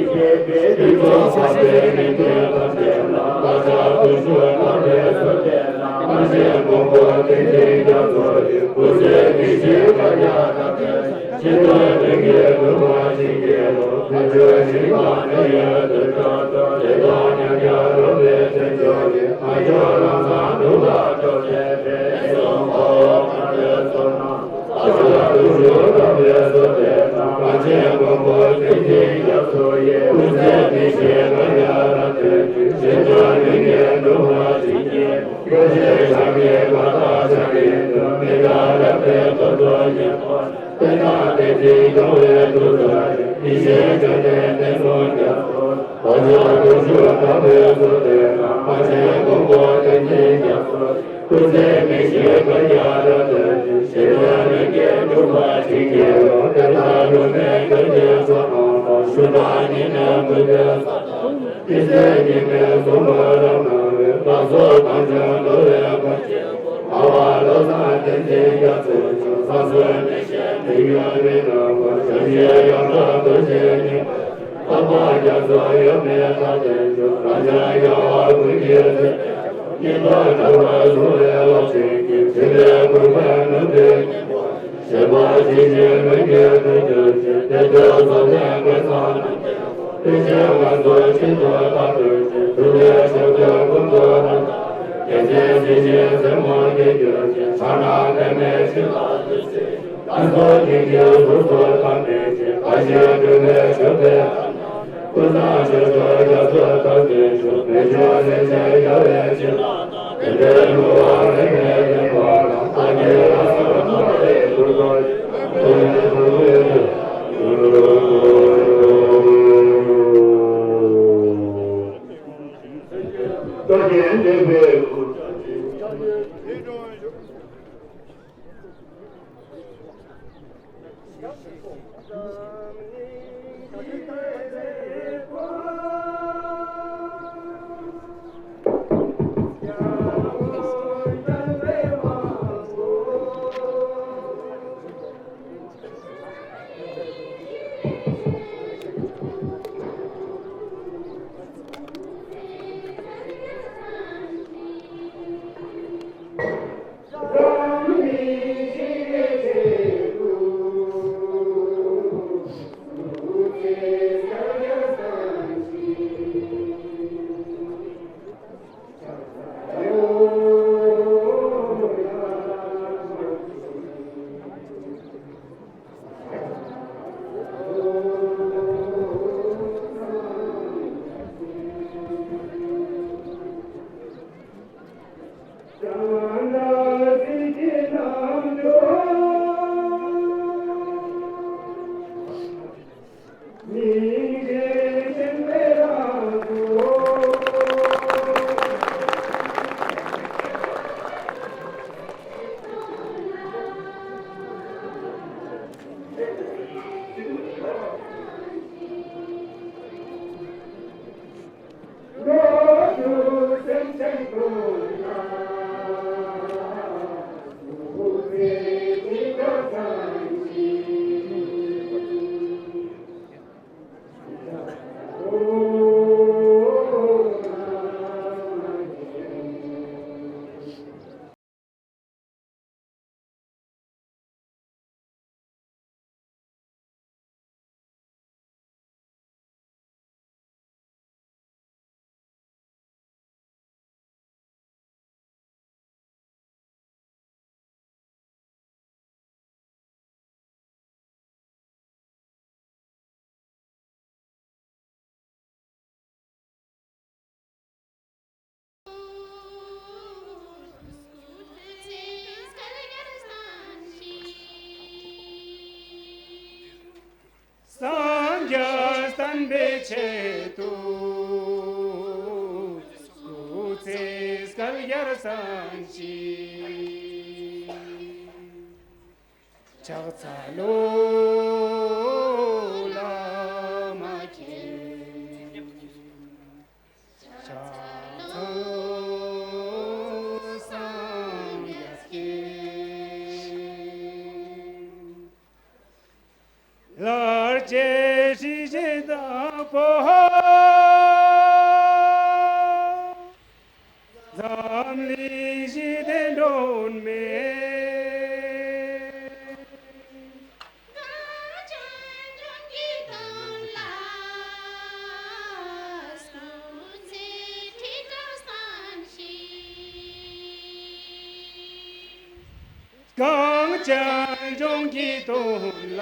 ཕུན་ཚོགས་འཕགས་པའི་རིགས་ཀྱི་ཐམས་ཅད་ལ། བདག་ཅག་དུང་ཕྱུར་དམ་པའི་ཚོགས་དེ་རྣམས། ཐམས་ཅད་མགོན་པོ་བསྟན་འཛིན་རྒྱ་མཚོ་ཡི། སྐུ་ཚེ་མི་ཤིགས་པར་ཡར་ཐོན་ཅིག། ཞི་དུལ་ལྷུན་གྱིས་འགྲུབ་པར་བྱིན་གྱིས་རློབས། ཕ་ཆོས་ཞིང་དང་མི་ཡུལ་དུ་སྐྱོང་ཚུལ། བདེ་སྟོང་མཉམ་གྱུར་རོལ་པའི་ཚེ་མཆོག་གི། ང་མཆོག་ལམ་བཟང་དུ་བབ་འགྲོ་བྱེད་པའི། ཡེ་གསུམ་འཁོར་ལོ་བར་དོའི་ཚོགས་རྣམས། བདག་ཅག་དུང་ཕྱུར་དམ་པའི་ཚོགས་དེ་རྣམས། ཐམས་ཅད་མགོན་པོ་བསྟན་འཛིན་རྒྱ་མཚོ་ཡི། སྐུ་ཚེ་མི་ཤིགས་པར་ཡར་ཐོན་ཅིག། ཞི་དུལ་ལྷུན་གྱིས་འགྲུབ་པར་བྱིན་གྱིས། སྐྱོབ་བྱེད་ཞབས་ཀྱི་བཀའ་དང་ཕྱག་གི་མཐུ། མི་འབྲལ་རབ་དགའི་ཐོག་ཏུ་ཉན་པར་ཤོག། དེ་ན་བསྟན་འཛིན་སྐྱོང་བའི་ཐུགས་རྗེ་ཡིས། ཡེ་ཤེས་ལྗོན་ཏན་བསྟན་སྲུང་རྒྱ་མཚོ། བདག་ཅག་དུང་ཕྱུར་དམ་པའི་ཚོགས་དེ་རྣམས། ཐམས་ཅད་མགོན་པོ་བསྟན་འཛིན་རྒྱ་མཚོ། སྐུ་ཚེ་མི་ཤིགས་པར་ཡར་ཐོན་ཅིག། ཞི་དུལ་ལྷུན་གྱིས་འགྲུབ་པར་བྱིན་གྱིས་རློབས། དེ་ལྟར་ལུས་མེད་གྱུར་ཅིག་ཚོགས་རྣམས་ལ། ཞུ་དང་སྙིང་ནས་གུས་པས་ཕྱག་འཚལ། ཡེ་ཤེས་ཉི་མའི་གཟུགས་ལ་རབ་སྣང་བའི། ལག་སོར་གང་བྱུང་འགྲོ་བའི་མགོན་སྐྱོབ་པ། ལྷ་བ་བློ་བཟང་བསྟན་འཛིན་རྒྱ་མཚོ་མཆོག། བསམ་གཟུགས་མི་ཤེས་མི་མྱུར་མི་ནུབ་པ། ཞབས་ཕྱི་ཡོངས་གྲགས་རྡོ་རྗེ་སྙིང་པོ། འཕགས་པ་རྒྱ་མཚོ་གཡོ་མེད་ལྷ་དོན་མཆོག། རབ་འབྱམས་རྒྱལ་བ་ཀུན་གྱི་སྲས། སྙིང་ཐག་བྲལ་བར་བཟུང་བའི་རླབས་ཆེན་གྱི། ཕྲིན་ལས་ཀུན་ལྡན་ནོར་བུའི་སྙིང་པོ། ཞལ་པར་ཇི་བཞིན་ལྷུན་གྱིས་གྲུབ་གྱུར་ཅིག། དེ་ལྟར་ཚོགས་ལྡན་སྐལ་བཟང་རྣམས་ཀྱི། ཐུགས་རྗེས་ང་ཚོ་ཆེད་དུ་བདག་སྒྲུབ་ཅིང་། ཐུགས་ལས་ཕྱོགས་བཅུའི་ཀུན་ཏུ་རབ་བརྩེགས། རྒྱལ་མཚན་ཇི་བཞིན་རྩེ་མོར་འགེངས་གྱུར་ཅིག། ཕྱག་ན་པདྨས་ཕྱི་ལ་བདུད་རྩི། ལྷ་ཚོགས་ཀྱི་དཀྱིལ་གཟུགས་སུ་བཀའ་མི་བྱེད། བཀའ་བཞིན་སྒྲུབ་པའི་མཆོད་པའི་ཀུན་བཟང་ཆོས་མཆོག་རྒྱ་མཚོ་དང་ལྡན་ཤོག། མི་འབྱུང་རིན་ཆེན་རྒྱལ་བའི་བྱིན་རླབས་དང་། དེ་འདྲའི་ལུས་པ་རིགས་པའི་བདེན་པ་ལ། བདག་གིས་ལ་སོགས་ཐོབ་པའི་མཐུ་སྟོབས་ཀྱིས། ཐུགས་རྗེས་ཐུགས་རྗེས་ཐུགས་རྗེས། རྟོག་གེའི་བདེན་པའི་སྐུ། བསྟན་པའི་ཆེད་དུ་སྐུ་ཚེ་བསྐལ་བརྒྱར་བརྩམས་ཤིང་། ཕྱག་འཚལ་ལོ་བླ་མ་མཁྱེན། ཕྱག་འཚལ་ལོ་སངས་རྒྱས་མཁྱེན། ལར་གྱི་སྲིད་ཞིའི་བདག་པོ། འཛམ་གླིང་ཞི་བདེ་སྒྲོན་མེ། གངས་ཅན་ལྗོངས་ཀྱི་དོན་ལ་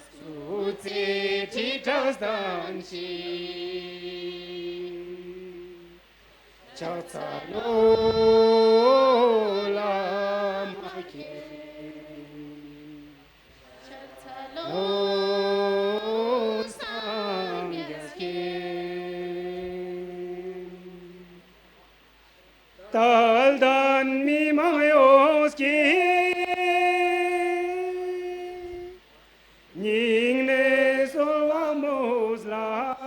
སྐུ་ཚེ་ཁྲི་ཕྲག་བརྩམས་ཤིང་། ཕྱག་འཚལ་ལོ་བླ་མ་མཁྱེན། ཕྱག་འཚལ་ལོ་སངས་རྒྱས་མཁྱེན། དད་ལྡན་མི་མང་ཡོངས་ཀྱི་སྙིང་ནས་གསོལ་བ་སྨོན་ལམ།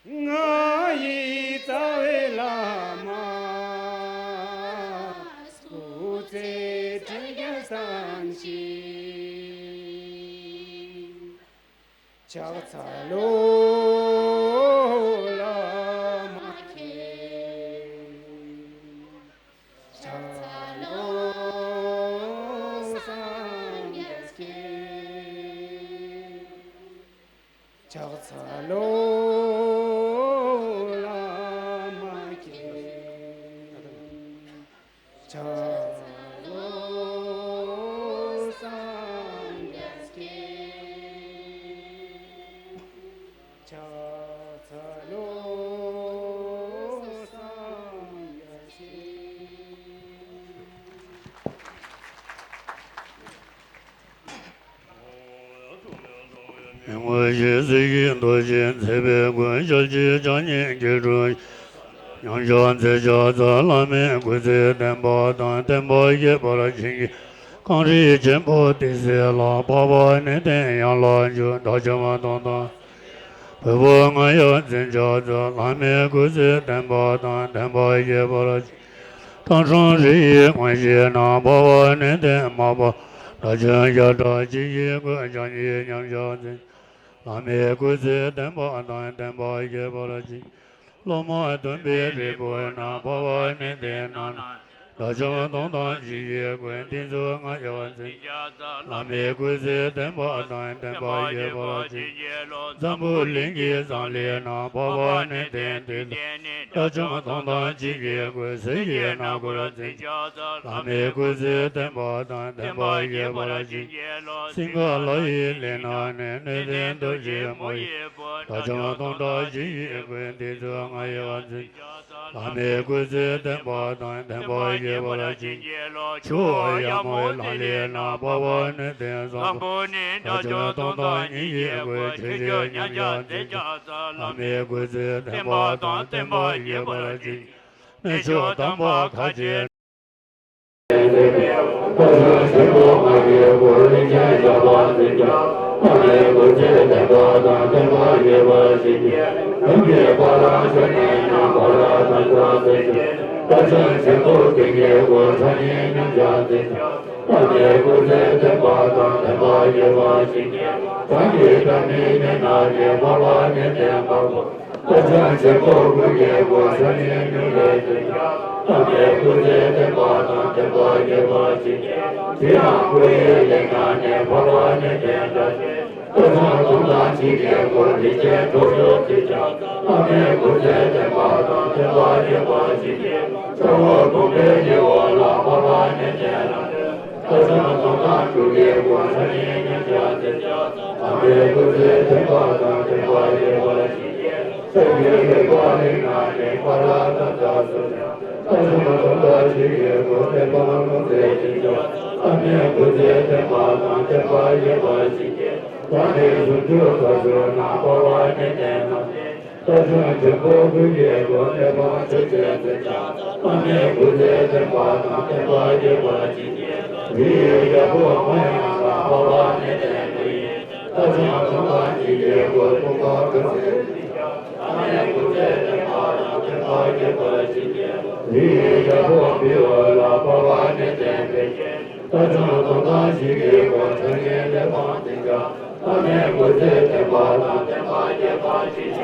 ང་ཡི་རྩ་བའི་བླ་མ། སྐུ་ཚེ་ཁྲི་བརྒྱར་བརྩམས་ཤིང་། ཕྱག་འཚལ་ལོ་བླ་མ་མཁྱེན། ཕྱག་འཚལ་ལོ་སངས་རྒྱས་མཁྱེན། ཕྱག་འཚལ་ལོ་བླ་མ་མཁྱེན། ཕྱག་འཚལ་ལོ་སངས་རྒྱས་མཁྱེན། ཕྱག་འཚལ་ལོ་སངས་རྒྱས་མཁྱེན། མི་མངོན་ཞིང་སྲིད་ཞིའི་མཐུ་ཆེན་མཛད་པའི་མགོན། ཞལ་གཅིག་ཕྱག་གཉིས་སྐྱེས་གྲོལ། མཉམ་གཞག་མཛད་ཕྱག་འཚལ། བླ་མའི་སྐུ་ཚེ་བརྟན་པ་དང་། བརྟན་པ་རྒྱས་པར་བྱིན་གྱིས། གངས་རི་ཆེན་པོ་ཏི་སེ་ལ། འཕགས་པ་ནི་སྟེ་ཡན་ལག་བཅུ། དགྲ་བཅོམ་སྟོང་དང་། བོད་པོ་ང་ཡི་འཛིན་ཕྱག་འཚལ། བླ་མའི་སྐུ་ཚེ་བརྟན་པ་དང་། བརྟན་པ་རྒྱས་པར་བྱིན། ཕྲང་སྲོང་རི་ཡི་དངོས་གཞི་རྣམས། འཕགས་པ་ནི་སྟེ་མ་པ། དགྲ་བཅོམ་བརྒྱ་ཕྲག་གཅིག་གི་མགོན། ཕྱག་གཉིས་མཉམ་གཞག་མཛད། བླ་མའི་སྐུ་ཚེ་བརྟན་པ་དང་། བརྟན་པ་རྒྱས་པར་བྱིན། སློབ་མ་སྟོན་པའི་རིལ་བུ་རྣམས། འཕགས་པ་ནི་སྟེ་རྣམ་སྣང་། དགྲ་བཅོམ་སྟོང་དང་ཕྱིར་གྱིས་འགོད། ཏི་ཙོ་ང་ཡི་བ་འཛིན། བླ་མའི་སྐུ་ཚེ་བརྟན་པ་དང་། བརྟན་པ་རྒྱས་པར་བྱིན། འཛམ་བུ་གླིང་གི་མཛངས་བླུན་རྣམས། འཕགས་པ་ནི་སྟེ་འདི་ལྟ་སྟེ། དགྲ་བཅོམ་སྟོང་དང་ཕྱིར་གྱིས་འགོད། གསེར་གྱི་སྣ་སྒོར་འཛིན། བླ་མའི་སྐུ་ཚེ་བརྟན་པ་དང་། བརྟན་པ་རྒྱས་པར་བྱིན་གྱིས་རློབས། སིང་ག་ལ་ཡི་གླིང་ན་ནི། སྣོད་ལྡན་རྡོ་རྗེ་མོ་ཡི། དགྲ་བཅོམ་སྟོང་དང་ཕྱིར་གྱིས་འགོད། ཏི་ཙོ་ང་ཡི་བ་འཛིན། བླ་མའི་སྐུ་ཚེ་བརྟན་པ་དང་། བརྟན་པ་རྒྱས་པར་བྱིན་གྱིས་རློབས། ཕྱུག་པོ་ཡ་མོ་ལ་ལའི་ནང་། འཕགས་པ་ནི་སྟེ་བཟང་པོ། དགྲ་བཅོམ་སྟོང་དང་ཕྱིར་གྱིས་འགོད། ཆོས་སྤྱོད་མཉམ་གཞག་མཛད་ཕྱག་འཚལ། བླ་མའི་སྐུ་ཚེ་བརྟན་པ་དང་། བརྟན་པ་རྒྱས་པར་བྱིན། གནས་མཆོག་དམ་པ་ཁ་ཆེ། བླ་མའི་སྐུ་ཚེ་བརྟན་པ་དང་བརྟན་པ་རྒྱས་པར་བྱིན་གྱིས། བླ་མའི་སྐུ་ཚེ་བརྟན་པ་དང་བརྟན་པ་རྒྱས་པར་བྱིན་གྱིས། དེ་ཡང་སྐུ་ཡི་གླིང་ན་ནི། འཕགས་པ་ནི་སྟེ་དགྲ་བཅོམ་སྟོང་དང་ཕྱིར་གྱིས་འགོད། རིན་ཆེན་ཁྲོ་བོས་མཛད་ཕྱག་བླ་མའི་སྐུ་ཚེ་བརྟན་པ་དང་བརྟན་པ་རྒྱས་པར་བྱིན་གྱིས། ཁྲོ་བོ་ཕུང་པོའི་དབུས་ལ། འཕགས་པ་ནི་སྟེ་རབ་ཏུ་དགྲ་བཅོམ་སྟོང་དང་དྲུག་གི་མགོན། ཕྱག་གཉིས་མཉམ་གཞག་མཛད་ཕྱག་ཨ་མའི་སྐུ་ཚེ་བརྟན་པ་དང་བརྟན་པ་རྒྱས་པར་བྱེད། སེམས་ཀྱི་ལེགས་པ་རིགས་ལྔ་ནི་བཀའ་སློབ་དང་སྦྱར་སོ། ལྟ་སྒོམ་སྡོམ་པ་བཞི་ཡི་སྒོ་ནས་ཕ་མ་སློབ་ཚན་ཞིག་སྦྱོང་། ཨ་མའི་སྐུ་ཚེ་བརྟན་པ་དང་བརྟན་པ་རྒྱས་པར་བྱེད། ད་ནི་ཟུང་འཇུག་མཐར་ཕྱིན་ནང་དཔའ་བ་གཉིས་ལྡན་རྣམས་ཏེ། ལྟ་སྒོམ་ཆེན་པོ་དགུ་ཡི་སྒོ་ནས་ཕ་མ་ཆོས་ཅན་ཚུལ་འཆང་། ཨ་མའི་སྐུ་ཚེ་བརྟན་པ་དང་བརྟན་པ་རྒྱས་པར་བྱེད། རིགས་ཡོད་རྒྱལ་པོ་མ་ཡི་ནང་ལ་དཔའ་བ་གཉིས་ལྡན་དགུ་ཡི། ལྟ་སྒོམ་སྡོམ་པ་གཉིས་ཀྱི་སྒོ་ནས་ཕ་མ་སློབ་ཚན། ཨ་མའི་སྐུ་ཚེ་བརྟན་པ་དང་བརྟན་པ་རྒྱས་པར་བྱེད། རིགས་ཡོད་རྒྱལ་པོ་བི་བ་ལ་དཔའ་བ་གཉིས་ལྡན་འཕེལ་རྒྱས། ལྟ་སྒོམ་སྡོམ་པ་བཞི་ཡི་སྒོ་ནས་ཕྲིན་ལས་ལེགས་པར་འཛིན་པ། ཨ་མའི་སྐུ་ཚེ་བརྟན་པ་དང་བརྟན་པ་རྒྱས་པར་བྱེད།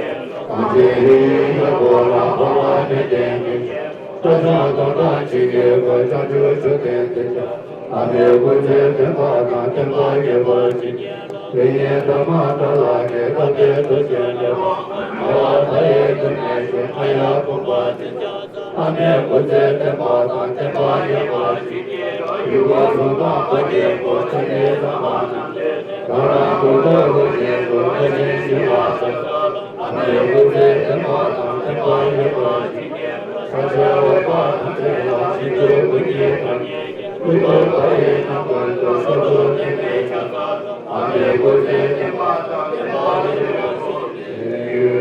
གངས་ཅན་རིགས་ཡོད་རྒྱལ་པོ་ལ་དཔའ་བ་གཉིས་ལྡན་འཕེལ་རྒྱས། ལྟ་སྒོམ་སྡོམ་པ་བཞི་ཡི་སྒོ་ནས་བྱང་ཆུབ་མཆོག་ལྡན་འཛིན་པ། ཨ་མའི་སྐུ་ཚེ་བརྟན་པ་དང་བརྟན་པ་རྒྱས་པར་བྱེད། དེ་ཉིད་དྷརྨ་ཏཱ་ལ་གི་བཀའ་དྲིན་དུ་བྱོན་ནས། ལྟ་བ་མཐའ་ཡས་ཀུན་ནས་ཞི་ཨཱརྱ་གོ་པ་འཛིན་པ། ཨ་མའི་སྐུ་ཚེ་བརྟན་པ་དང་བརྟན་པ་རྒྱས་པར་བྱེད། ཡུལ་འཁོར་གསུམ་དང་བར་གྱི་འཁོར་ཕྲིན་ལས་བཟང་པོ་རྣམས་ལས། ད་རུང་འཁོར་དུ་ལྷུང་བྱེད་དུ་བཀའ་དྲིན་ཞི་བར་མཛད། ཨ་མའི་སྐུ་ཚེ་བརྟན་པ་དང་བརྟན་པ་རྒྱས་པར་བྱེད། ཕྱག་འཚལ་འོད་དཔག་ཐམས་ཅད་ལ་བྱིན་གྱིས་བརླབ་ཀྱིས་བཀང་། ཡུལ་འཁོར་མཐའ་ཡས་ཁམས་ཀུན་ཏུ་སྐྱབས་སུ་མཆི་མེད་ཕྱག་འཚལ་ལོ། ཨ་མའི་སྐུ་ཚེ་བརྟན་པ་དང་བརྟན་པ་རྒྱས་པར་བྱེད།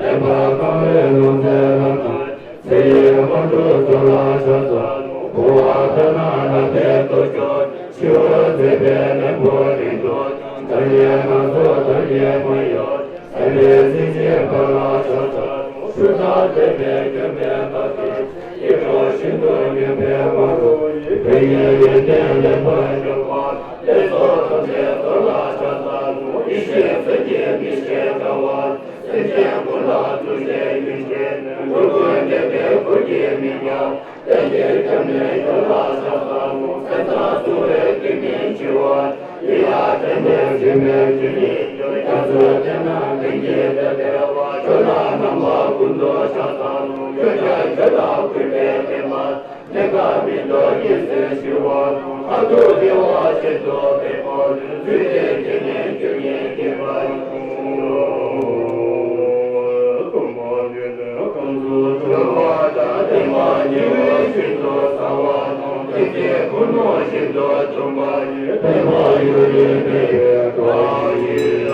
ལེགས་པར་གང་བའི་ལུང་བསྟན་རབ་དང་། ཚེ་ཡི་དབང་ཕྱུག་ཚོགས་ལ་ཕྱག་འཚལ་ལོ། འཁོར་བ་དག་ན་ལམ་པའི་སྟོབས་མཆོག་ཞི་བར་མཛད་པའི་ལྷུན་པོ་རིང་མཐོ་དང་། མཐའ་ཡས་ལྔ་མཚོ་མཐའ་ཡས་མ་ཡིན། མཛད་པའི་སེང་ཆེན་དཔའ་ལ་ཕྱག་འཚལ་ལོ། ཆུ་དང་ལྡན་པའི་ལྗོན་པའི་འདབ་ཀྱིས། ཡིད་འཕྲོག་བཞིན་དུ་སྙན་པའི་སྐད་དུ། དོན་གཉིས་ཡོན་ཏན་ལེགས་པར་སྤྱོད་པ། ལེགས་ཚོགས་ཐམས་ཅད་རྫོགས་ལ་ཕྱག་འཚལ་ལོ། ཡེ་ཤེས་སེམས་ཀྱི་མིག་ཤེས་དགའ་བ། སེམས་ཅན་ཀུན་ལ་ཐུགས་རྗེ་ཡོན་ཏན། འགྲོ་ཀུན་བདེ་བའི་གུར་གྱི་མིག་རྒྱང་། ལྟེང་ཀའི་སྐྱབས་གནས་ཡུལ་ལ་ཕྱག་འཚལ་ལོ། སེམས་ཙམ་བསྲུང་བའི་ཏིང་ངེ་འཆི་བ། ཡིད་ལ་དྲན་པས་འཇིགས་མེད་སྤྱོད་ཡུལ་གྱུར། རྒྱ་མཚོའི་གཏིང་ན་ལྷུན་གྱིས་གྲུབ་པའི་དཔལ། ཁྱོད་ལ་རྣམ་པ་ཀུན་ཏུ་ཕྱག་འཚལ་ལོ། ཁྱོད་ཀྱང་ཁྱོད་ལ་གུས་པས་བསྟེན་པ། གནས་སྐབས་མི་འདོར་ཉེར་འཚེའི་ཞི་བ་དང་། མཐར་ཐུག་བདེ་བ་ཆེད་དུ་འབད་པ་ལས། རྫུས་ཏེ་སྐྱེ་གནས་རྒྱུ་ཉིད་བསྐྱེད་པ་ཡིན། སྟོན་པ་འདི་ནི་གང་དུ་བྱོན་པ་དང་། བསྟན་པ་ཉི་འོད་བཞིན་དུ་གསལ་བ་དང་། བསྟན་འཛིན་ཀུན་སློང་བཞིན་དུ་འཛུམ་པ་ཡིས། ཕན་པ་ཡུན་རིང་སྤེལ་བའི་བཀའ་ཡིས།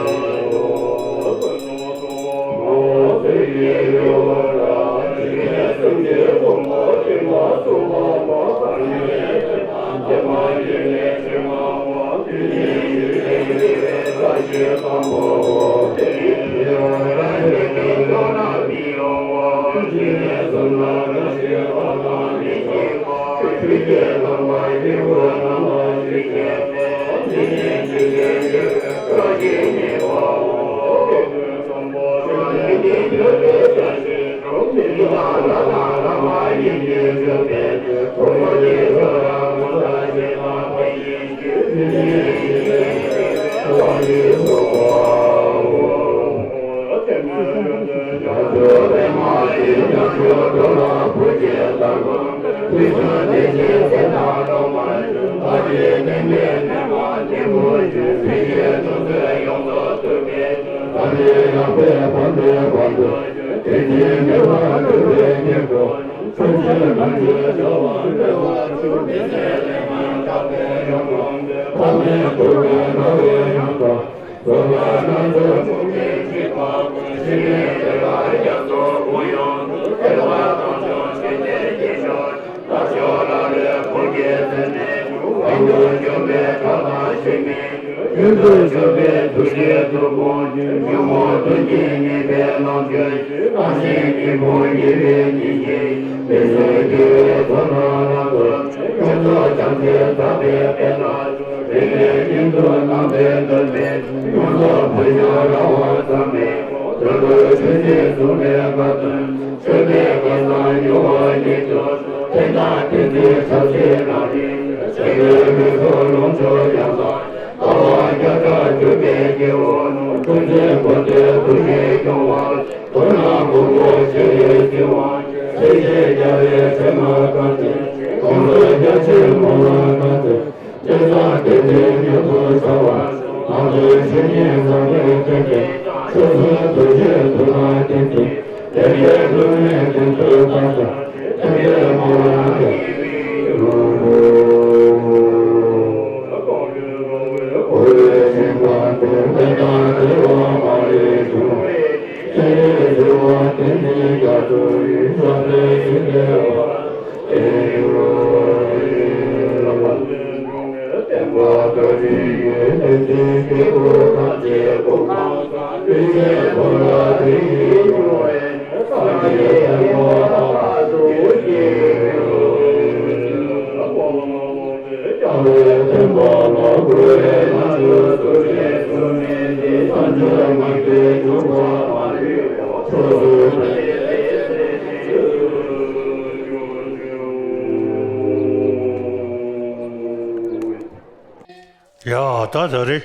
ཡ་ད་ད་རེད།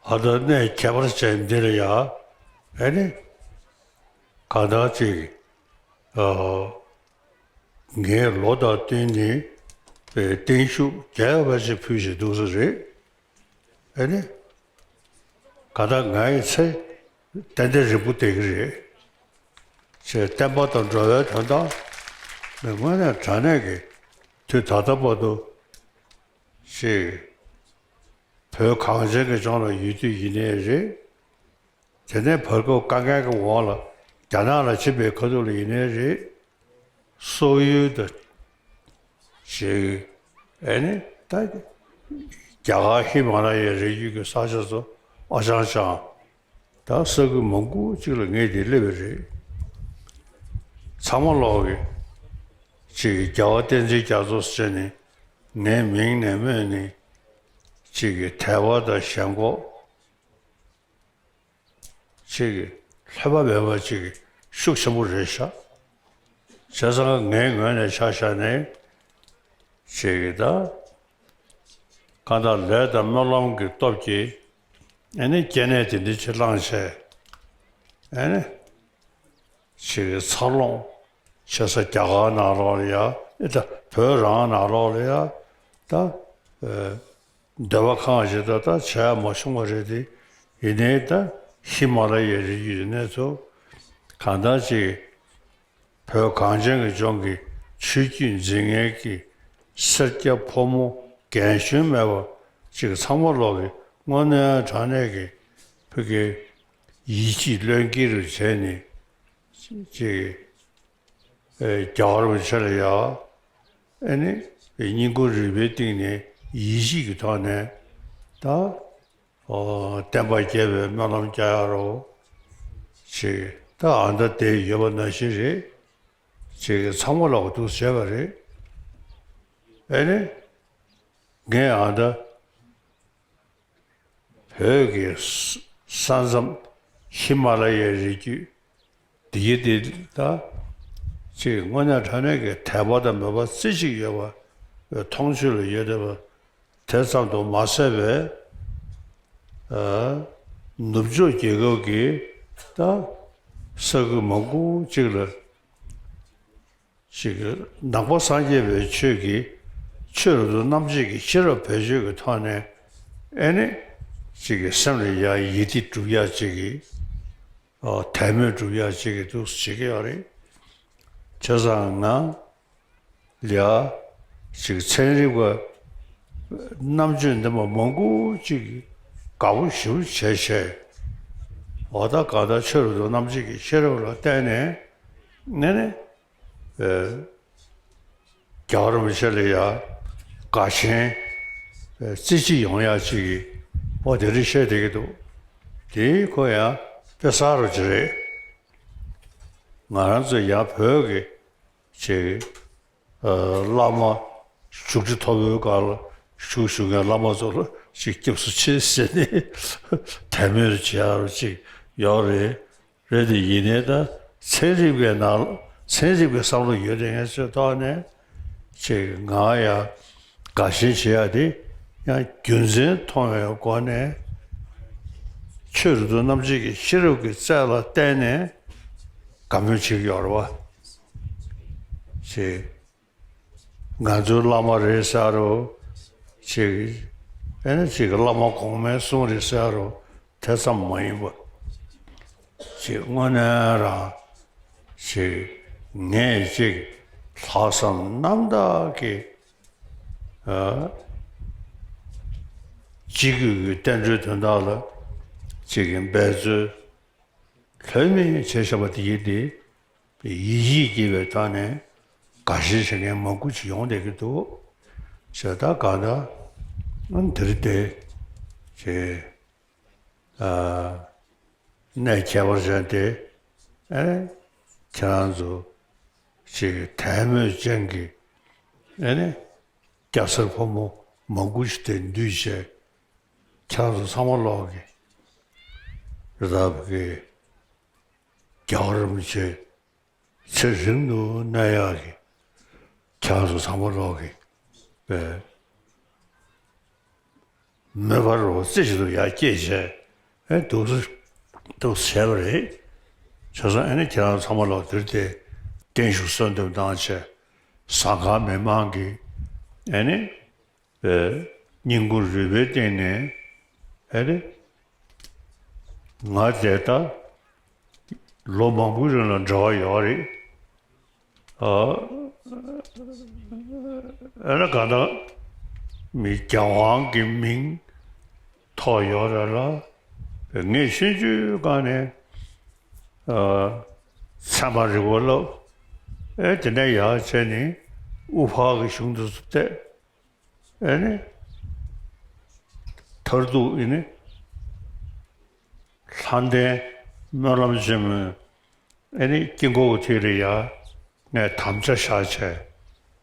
ཨ་ད་གནས་ཁྱད་པར་ཅན་འདི་ལ་ཡ། ཨེ་ནི། གང་ལྟར་ཅིག་ཨ། ངས་ལོ་དང་བསྟུན་ནས་བརྟན་བཞུགས་རྒྱ་ཡོད་པ་ཞིག་ཕུལ་བཞིན་འདུག་ས་རེད། ཨེ་ནི། གང་ལྟར་ང་ཡི་ཚེ་ཏན་ཏན་རིང་པོ་བསྡད་ཀྱི་རེད། ཅེས་བསྟན་པ་དང་འགྲོ་བའི་དོན་དག་ནི་དངོས་གནས་དྲང་གནས་ཀྱི་དུས་ད་ལྟ་བར་དུ་ཅིག་བོད་གངས་ཅན་གྱི་ལྗོངས་ལ་ཡོད་དུས་ཡིན་ནའི་རེད། དེ་ནས་བར་སྐབས་དཀའ་ངལ་གྱི་འོག་ལ་རྒྱ་ནག་ལ་ཕྱིན་པའི་ཁ་ཐུག་ལ་ཡིན་ནའི་རེད། སོག་ཡུལ་དང་ཅིག་ཨེ་ནི་ད་རྒྱ་གར་ཧི་མ་ལ་ཡའི་རི་རྒྱུད་ཀྱི་ས་ཆ་ཚོ་ཨ་ཅང་ཅང་ད་ས་ཁུལ་མང་པོ་ཅིག་ལ་ངས་དེ་སླེབས་པ་རེད། ཚང་མ་ལོག་གི་ཅིག་རྒྱལ་བ་བསྟན་འཛིན་རྒྱ་མཚོ་ཟེར་ནས་ངའི་མིང་ནས་སྨོས་ནས་ཅིག་གི་དད་པ་དང་ཞེན་ཁོག་ཅིག་ལྷོད་པ་མེད་པ་ཅིག་ཤུགས་ཆེན་པོ་རེད་ཤག་བྱས་ཙང་ངའི་ངོས་ནས་ཆ་བཞག་ནས་ཅིག་ད་གང་ལྟར་ལས་དང་སྨོན་ལམ་གྱི་སྟོབས་ཀྱིས་ཨ་ནི་སྐྱེ་གནས་དེ་འདྲ་ཅིག་བླངས་བྱས་ཨ་ནི་ཅིག་འཚར་ལོངས་བྱེད་ས་རྒྱ་གར་ནང་ལོགས་ལ་ཡ་ཨེ་ད་བོད་རང་ནང་ལོགས་ལ་ཡ་ད་ཨེ། འདོད་པ་ཁེངས་བྱས་ད་ད་བྱས་མ་བྱུང་བ་རེད་དེ། ཡིན་ནའི་ད་ཧི་མ་ལ་ཡའི་རི་རྒྱུད་ནས་ཚུར་གང་ལྟར་ཅིག་བོད་གངས་ཅན་གྱི་ལྗོངས་ཀྱི་ཆོས་བརྒྱུད་འཛིན་མཁན་གྱི་སེར་སྐྱ་ཕོ་མོ་རྒན་གཞོན་མེད་པ་ཅིག་ཚང་མ་ལོག་གི་དངོས་གནས་དྲང་གནས་ཀྱི་བོད་ཀྱི་ཡིད་ཆེས་བློས་འགེལ་རུ་བྱས་ནས་ཅིག་ཨེ་རྒྱལ་བ་རིན་པོ་ཆེ་ལ་ཡ་ཨེ་ནི་བསྙེན་བཀུར་རིག་པའི་སྟེང་ནས་ཡིད་ཆེས་ཀྱི་ཐོག་ནས་ད་ཨོ་བསྟན་པ་རྒྱས་པའི་སྨོན་ལམ་རྒྱག་ཡ་རོགས་ཅིག་ད་ཨ་མདའ་དེ་ཡོད་པ་ནང་བཞིན་རེད་ཅིག་ཚང་མ་ལོག་འདུག་བྱས་པ་རེད། ཨེ་ནི་ངས་ཨ་མདའ་བོད་ཀྱི་ས་མཚམས་ཧི་མ་ལ་ཡའི་རི་རྒྱུད་འདི་ཡི་འདི་ད་ཅིག་དངོས་གནས་དྲང་གནས་ཀྱི་དད་པ་དང་མོས་པ་རྩེ་གཅིག་ཡོད་པ་མཐོང་ཆོས་ལ་ཡོད་བསྡད་པ་དེ་ཙམ་དུ་མ་ཟད་པའི་ཨ་ནུབ་ཕྱོགས་རྒྱལ་ཁབ་ཀྱི་ད་ས་ཁུལ་མང་པོ་ཅིག་ལ་ཅིག་ནང་པ་སངས་རྒྱས་པའི་ཆོས་ཀྱི་ཆོས་རབ་ཏུ་རྣམ་འབྱེད་ཀྱི་ཤེས་རབ་བེད་སྤྱོད་ཀྱི་ཐོག་ནས་ཨེ་ནི་ཅིག་གི་སེམས་ལ་ཡང་ཡིད་བདེ་སྒྲུབ་ཡག་ཅིག་གི་ཨ་དད་མོས་སྒྲུབ་ཡག་ཅིག་གི་འདུག་བྱེད་ཀྱི་ཡོད་རེད། བྱས་ཙང་ང་ལ་ཡ་ཅིག་ཚན་རིག་པ་རྣམ་དཔྱོད་ལྡན་པ་མང་པོ་ཅིག་དགའ་པོ་ཞེ་པོ་བྱས་བྱས་འོ་ད་ག་ད་ཆོས་རབ་ཏུ་རྣམ་འབྱེད་ཀྱི་ཤེས་རབ་ལ་བརྟེན་ནས་ཨེ་ནི། ཨེ། རྒྱལ་བ་རིན་པོ་ཆེ་ལ་ཡ་དགའ་ཞེན་ཨེ་རྩེ་གཅིག་ཡོང་ཡག་ཅིག་གི་འོ་དེ་རིགས་བཤད་བསྡད་ཀྱི་འདུག་དེའི་ཁོ་ཡང་དཔེ་གསར་རུ་ཅིག་རེད། ང་རང་ཚོ་ཡང་བོད་ཀྱི་ཅིག་ཨེ་བླ་མ་བཞུགས་ཁྲི་མཐོ་པོའི་སྒང་ལ་བཞུགས་བཞུགས་མཁན་བླ་མ་ཚོ་ལ་ཅིག་སྐྱབས་སུ་མཆི་ཟེར་ནས་དད་མོས་བྱེད་ཡག་རུ་ཅིག་ཡོད་རེད། རེད་དེ་ཡིན་ནའི་ད་ཚན་རིག་པའི་ནང་ཚན་རིག་པའི་བསམ་བློ་ཡོད་དེ་ངས་ཚོའི་ཐོག་ནས་ཅིག་ང་ཡང་དགའ་ཞེན་བྱེད་ཡ་དེ་ཡང་རྒྱུ་མཚན་མཐོང་བའི་སྒོ་ནས་ཆོས་རབ་ཏུ་རྣམ་འབྱེད་ཀྱི་ཤེས་རབ་ཀྱི་རྩལ་ལ་བརྟེན་ནས་དགའ་མོས་བྱེད་ཀྱི་ཡོད་རེད་བ། ཅིག་ང་ཚོའི་བླ་མ་རེད་ཟེར་རོ། ཅིག་ཨེ་ནི་ཅིག་བླ་མ་གོང་མའི་གསུང་རེད་ཟེར་རོ། དེ་ཙམ་མ་ཡིན་པ། ཅིག་དངོས་གནས་རང་ཅིག་ངས་ཅིག་ལྷག་བསམ་རྣམ་དག་གིས་ཨ་སྤྱི་བོད་ཀྱི་བསྟན་འགྲོའི་དོན་དག་ལ་ཅིག་འབད་རྩོལ་ལྷོད་མེད་བྱས་བཞག་པ་དེ་ཡིན་ཏེ། ཡིད་ཆེས་སྐྱེས་པའི་ཐོག་ནས་དགའ་ཞེན་བྱེད་མཁན་མང་པོ་ཞིག་ཡོང་བསྡད་ཀྱི་འདུག་ཞེས་ད་གང་ལྟར་འདིར་བལྟས་ཅེས་གནས་ཁྱད་པར་ཅན་ཏེ། ཁྱེད་རང་ཚོ་ཅིག་དད་མོས་ཅན་གྱི་སྐྱ་སེར་ཕོ་མོ་མང་པོ་ཞིག་དེར་འདུས་བྱས། ཁྱེད་རང་ཚོ་ཚང་མ་ལོག་གི་རི་དྭགས་ཀྱི་རྒྱལ་བ་རིན་པོ་ཆེ་ཚེ་རིང་དུ་གནས་ཡག་གི་ཁྱེད་རང་ཚོ་ཚང་མ་ལོག་གི་པའི་མོས་པ་རོ་རྩེ་གཅིག་ཏུ་ཡར་སྐྱེས་བྱས་ཨེ་འདུག་སེ་འདུག་སེ་བྱས་པ་རེད། བྱས་ཙང་ཨེ་ནི་ཁྱེད་རང་ཚང་མ་ལོག་འདིར་དེ་བརྟན་བཞུགས་གསོལ་འདེབས་གནང་བྱས་ཟངས་དཀར་མི་མང་གི་ཨེ་ནི། པའི་བསྙེན་བཀུར་རུས་པའི་སྟེང་ནས་ཨེ་རེད། ང་དེ་ལྟ་ལོ་མང་པོའི་རིང་ལ་འབྲེལ་བ་ཡོད་རེད། ཨ་ཨེ་ན་ག་ད་མི་རྒྱལ་དབང་གི་མིང་ཐོགས་ཡོད་རེད་ལ། ངས་ཆུང་ཆུང་སྒང་ནས་ཨ་ཚད་མ་རིག་པ་བསླབ། ཨེ་དེ་ནས་ཡར་བྱས་ནས་དབུ་ཕར་གྱི་གཞུང་དེ་ཚོ་བལྟས། ཨེ་ནི་མཐར་ཐུག་ཨེ་ནི་ལྷ་ལྡན་སྨོན་ལམ་ཆེན་མོའི་ཨེ་ནི་དཀྱིལ་འཁོར་གྱི་ཐད་ལ་ཡ་ངས་དམ་བཅའ་བཞག་བྱས་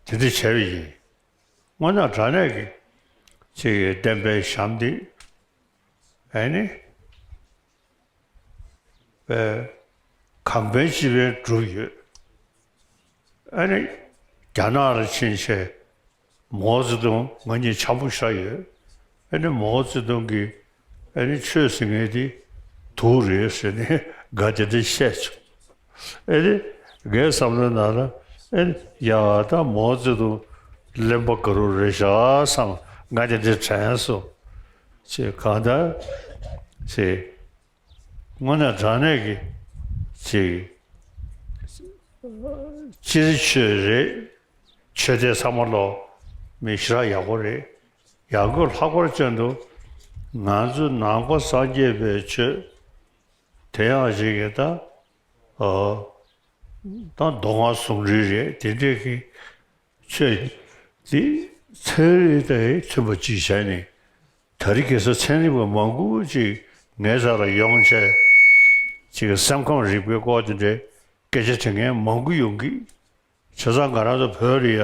དེ་འདྲ་བྱས་པ་ཡིན། དངོས་གནས་དྲང་གནས་ཀྱི་ཅིག་གི་བསྟན་པའི་ཞབས་འདེགས་ཨེ་ནི་པའི་གང་ཕན་ཅི་ཕན་བསྒྲུབས་ཡོད། ཨ་ནི་རྒྱ་ནག་ལ་ཕྱིན་བྱས་མའོ་ཙེ་ཏུང་ང་གཉིས་འཆམ་པོ་བཞག་ཡོད། ཨ་ནི་མའོ་ཙེ་ཏུང་གིས་ཨ་ནི་ཆོས་ཟེར་མཁན་དེ་དུག་རེད་ཟེར་ནས་དགའ་བདེ་བདེ་བཤད་བྱུང་། ཨ་ནི་ངའི་བསམ་བློའི་ནང་ལ་ཨ་ནི་ཡ་ད་མའོ་ཙེ་ཏུང་གླེན་པ་དགའ་རབ་རེད་ཤག་བསམ་དགའ་བདེ་བདེ་དྲན་སོང་། ཅེས་གང་ལྟར་ཅེས། དངོས་གནས་དྲང་གནས་ཀྱི་ཅིག་སྤྱིར་ཆོས་རེད། ཆོས་དད་ཚང་མ་ལོ་མི་ཞེ་དྲག་ཡག་པོ་རེད། ཡང་སྒོས་ལྷག་པར་དུ་ང་ཚོ་ནང་པ་སངས་རྒྱས་པའི་ཆོས་དེ་ཡང་ཅིག་གི་ད་ཨ་ད་མདོ་སྔགས་ཟུང་འབྲེལ་རེད། དེ་འདྲས་ཀྱི་ཆོས་འདི་ཚན་རིག་དང་མཐུན་པ་ཅིག་བྱས་ནས། དེ་རིང་ཁ་སང་ཚན་རིག་པ་མང་པོ་ཅིག་ངའི་རྩ་ལ་ཡོང་བྱས་ཅིག་སེམས་ཁམས་རིག་པའི་སྐོར་དེ་འདྲའི་སྐད་ཆ་དྲི་མཁན་མང་པོ་ཡོང་གི། བྱས་ཙང་ང་རང་ཚོ་བོད་ལ་ཡ།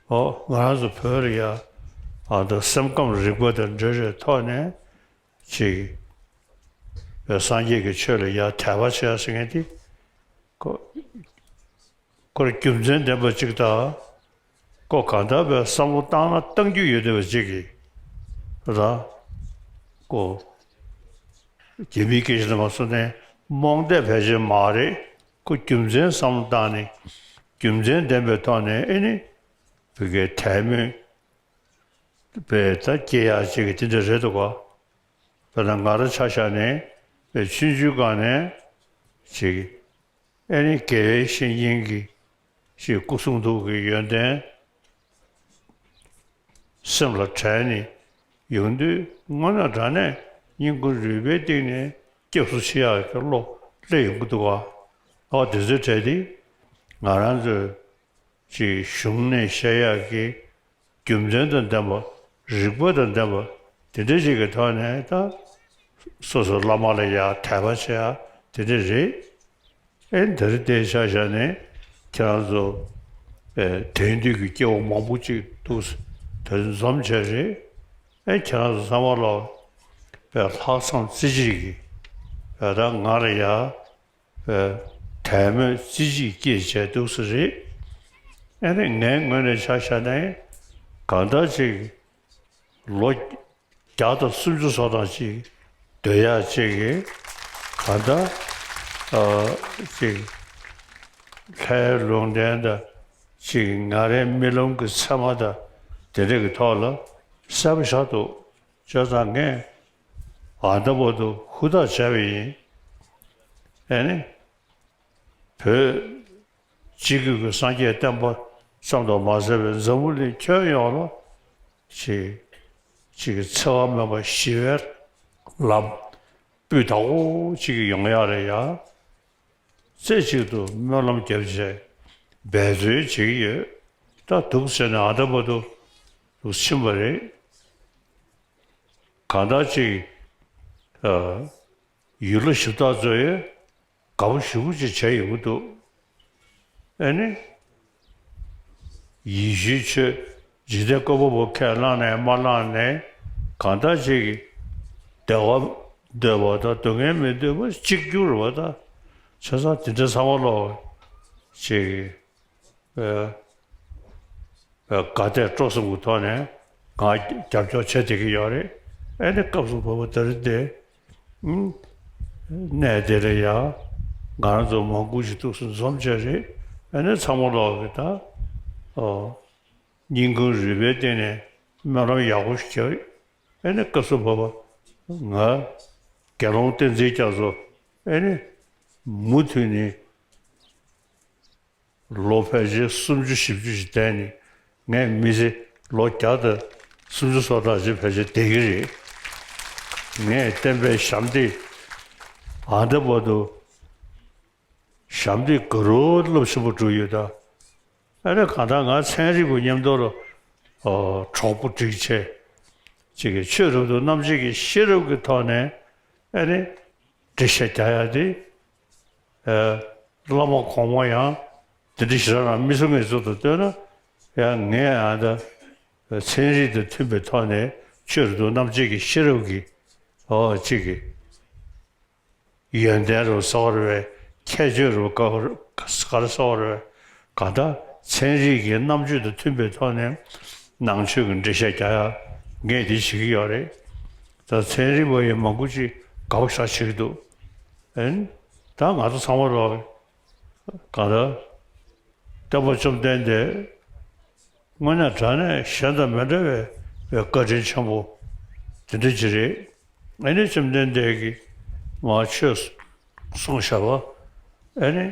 ཨོ་ང་རང་ཚོ་བོད་ལ་ཡ། ཨ་ད་སེམས་ཁམས་རིག་པ་དང་འབྲེལ་བའི་ཐོག་ནས་ཅིག་བོད་སངས་རྒྱས་ཀྱི་ཆོས་ལ་ཡ་དད་པ་བྱེད་ཡ་ཟེར་མཁན་དེ་ཁོ། ཁོ་རྒྱུ་མཚན་ལྡན་པ་ཅིག་དང་། ཁོ་གང་ལྟར་བའི་བསམ་བློ་བཏང་ན་བཏང་རྒྱུ་ཡོད་བསྡད་པ་ཅིག་གིས་ར། ཁོ་རྒྱ་མིའི་སྐད་ཆ་དུ་མ་སོང་ནས་རྨོངས་དད་ཕལ་ཆེར་མ་རེད། ཁོ་རྒྱུ་མཚན་བསམ་བློ་བཏང་ནས་རྒྱུ་མཚན་ལྡན་པའི་ཐོག་ནས་ཨེ་ནི་བོད་སྐད་དད་མོས་པའི་ད་སྐྱེ་ཡག་ཅིག་གི་དེ་འདྲ་རེད་འདུག་ག། དཔེར་ན་ང་རང་ཆ་བཞག་ནས་པའི་ཆུང་ཆུང་སྒང་ནས་ཅིག་ཨེ་ནི་དགེ་བའི་བཤེས་གཉེན་གྱི་ཞེས་སྐུ་གསུང་ཐུགས་ཀྱི་ཡོན་ཏན་སེམས་ལ་དྲན་ནས་ཡོང་དུས་དངོས་གནས་དྲང་གནས་སྙིང་ཁུང་རུས་པའི་གཏིང་ནས་སྐྱབས་སུ་མཆི་ཡག་གི་བློ་སླེབས་ཡོང་གི་འདུག་ག། ཨོ་དེ་ཚོའི་གྲས་དེ་ང་རང་ཚོའི་ཅིག་གཞུང་ནས་བཤད་ཡག་གི་རྒྱུ་མཚན་དང་ལྡན་པ། རིགས་པ་དང་ལྡན་པ། དེ་འདྲ་ཞིག་གི་ཐོག་ནས་ད་སོ་སོ་བླ་མ་ལ་ཡ་དད་པ་བྱེད་ཡ་དེ་འདྲ་རེད། ཨེ་འདིར་བལྟས་ཆ་བཞག་ནས་ཁྱེད་རང་ཚོ་ཨེ་དེང་དུས་ཀྱི་སྐྱེ་བོ་མང་པོ་ཅིག་འདུག་དེར་འཛོམས་བྱས་རེད། ཨེ་ཁྱེད་རང་ཚོ་ཚང་མ་ལ་ཨེ་ལྷག་བསམ་རྩེ་གཅིག་གིས་ཨེ་ད་ང་ལ་ཡ། དད་མོས་རྩེ་གཅིག་སྐྱེས་བྱས་འདུག་སེ་རེད། ཨ་ནི་ངའི་ངོས་ནས་ཆ་བཞག་ནས་གང་ལྟར་ཅིག་ལོ་བརྒྱ་དང་སུམ་ཅུ་སོ་ཐམ་ཅིག་སྡོད་ཡག་ཅིག་གི་གང་ལྟར་ཨ་ཅིག་ལྷའི་ལུང་བསྟན་དང་ཅིག་ང་རའི་རྨི་ལམ་གྱི་མཚན་མ་དང་དེ་འདྲ་གི་ཐོག་ལ་གསལ་པོ་ཆགས་འདུག་བྱས་ཙང་ངས་ཨ་ད་བར་དུ་ཧུར་ཐག་བྱས་པ་ཡིན། ཨེ་ནི། བོད་སྤྱི་སྒེར་གྱི་སངས་རྒྱས་བསྟན་པ་ཙམ་དུ་མ་ཟད་པའི་འཛམ་བུ་གླིང་ཁྱོན་ཡོངས་ལ་ཅིག་ཅིག་འཚེ་བ་མེད་པ་ཞི་བའི་ལམ་སྤུས་དག་པོ་ཅིག་ཡོང་ཡག་ལ་ཡ། རྩེ་གཅིག་ཏུ་སྨོན་ལམ་བརྒྱབ་བྱས་འབད་རྩོལ་བྱེད་ཀྱི་ཡོད། ད་འདུག་ཟེར་ནས་ཨ་ད་བར་དུ་འདུག་ཕྱིན་པ་རེད། གང་ལྟར་ཅིག་ཨ་ཡུལ་ལྷ་གཞི་བདག་ཚོས་དགའ་པོ་ཞེ་པོ་ཅིག་བྱས་ཡོང་གི་འདུག་ཨེ་ནི། ཡེ་ཤུའི་ཆོས་འཇིག་རྟེན་བཀོད་པ་པོ་ཁས་བླངས་ནས་མ་བླངས་ནས་གང་ལྟར་ཅིག་བདེ་བ་འདོད་པ་དང་སྡུག་བསྔལ་མི་འདོད་པ་གཅིག་གྱུར་བ་དང་། བྱས་ཙང་དེ་འདྲ་ཚང་མ་ལོག་ཅིག་ཨ་ཨ་དགའ་དད་སྤྲོ་གསུམ་གྱི་ཐོག་ནས་ང་རྒྱབ་སྐྱོར་བྱེད་བསྡད་ཀྱི་ཡོད་རེད། ཨེ་ནི་སྐབས་སུ་བབ་པ་དེ་རིང་འདི་གནས་དེ་ལ་ཡང་ང་རང་ཚོ་མང་པོ་ཞིག་ཐུགས་སུ་འཛོམས་བྱས་རེད། ཨེ་ནི་ཚང་མ་ལོག་གི་ད་ཨོ་སྙིང་ཁུང་རུས་པའི་གཏིང་ནས་སྨོན་ལམ་ཡག་པོ་ཞིག་བརྒྱབ། ཨེ་ནི་སྐབས་སུ་བབ་པ་ང་དགེ་སློང་བསྟན་འཛིན་རྒྱ་མཚོ་ཨེ་ནི་མུ་མཐུད་ནས། ལོ་ཕལ་ཆེར་སུམ་ཅུ་བཞི་བཅུ་ཞིག་བསྡད་ནས་ངས་མི་ཚེ་ལོ་བརྒྱ་དང་སུམ་ཅུ་སོ་ཕྲག་ཅིག་ཕལ་ཆེར་བསྡད་ཀྱི་རེད། ངས་བསྟན་པའི་ཞབས་འདེགས་ཨ་འདི་བར་དུ་ཞབས་འདེགས་ག་རུ་རླབས་ཆེན་པོ་བསྒྲུབས་ཡོད་ད། ཨ་ནི་གང་ལྟར་ང་ཚན་རིག་པ་མཉམ་དུ་ལ་གྲོགས་པོ་སྒྲིག་བྱས་ཅིག་གིས་ཆོས་རབ་ཏུ་རྣམ་འབྱེད་ཀྱི་ཤེས་རབ་ཀྱི་ཐོག་ནས་ཨ་ནི་འགྲེལ་བཤད་རྒྱག་ཡ་དེ། ཨ། བླ་མ་གོང་མ་ཡང་དེ་འདྲ་ཞེ་དྲག་རང་མི་གསུང་མཁན་ཚོ་དང་ལྟོས་ན་ཡང་ངས་ཨ་ད་ཚན་རིག་དང་མཐུན་པའི་ཐོག་ནས་ཆོས་རབ་ཏུ་རྣམ་འབྱེད་ཀྱི་ཤེས་རབ་ཀྱི་ཨོ་གཅིག་གི་ཡོན་ཏན་རུ་གསལ་བ་རེད་པས། ཁྱད་ཆོས་རུ་ག་ག་རེ་གསལ་བ་རེད་པས། གང་ལྟར་ཚན་རིག་གི་རྣམ་དཔྱོད་དང་མཐུན་པའི་ཐོག་ནས་ནང་ཆོས་ཀྱི་འགྲེལ་བཤད་རྒྱག་ཡ་ངས་འདི་བྱེད་ཀྱི་ཡོད་རེད། ད་ཚན་རིག་པ་ཡི་མང་པོ་ཅིག་དགའ་པོ་ཞེ་དྲག་བྱེད་ཀྱི་འདུག་ཨན། ད་ང་ཚོ་ཚང་མ་ལོག་གང་ལྟར་སྟོན་པ་བཅོམ་ལྡན་འདས་དངོས་གནས་དྲང་གནས་གཞན་དང་མི་འདྲ་བའི་བཀའ་དྲིན་ཆེན་པོ་དེ་འདྲ་ཅིག་རེད། ཨ་ནི་བཅོམ་ལྡན་འདས་ཀྱིས་མར་ཆོས་གསུངས་བཞག་པ་ཨ་ནི་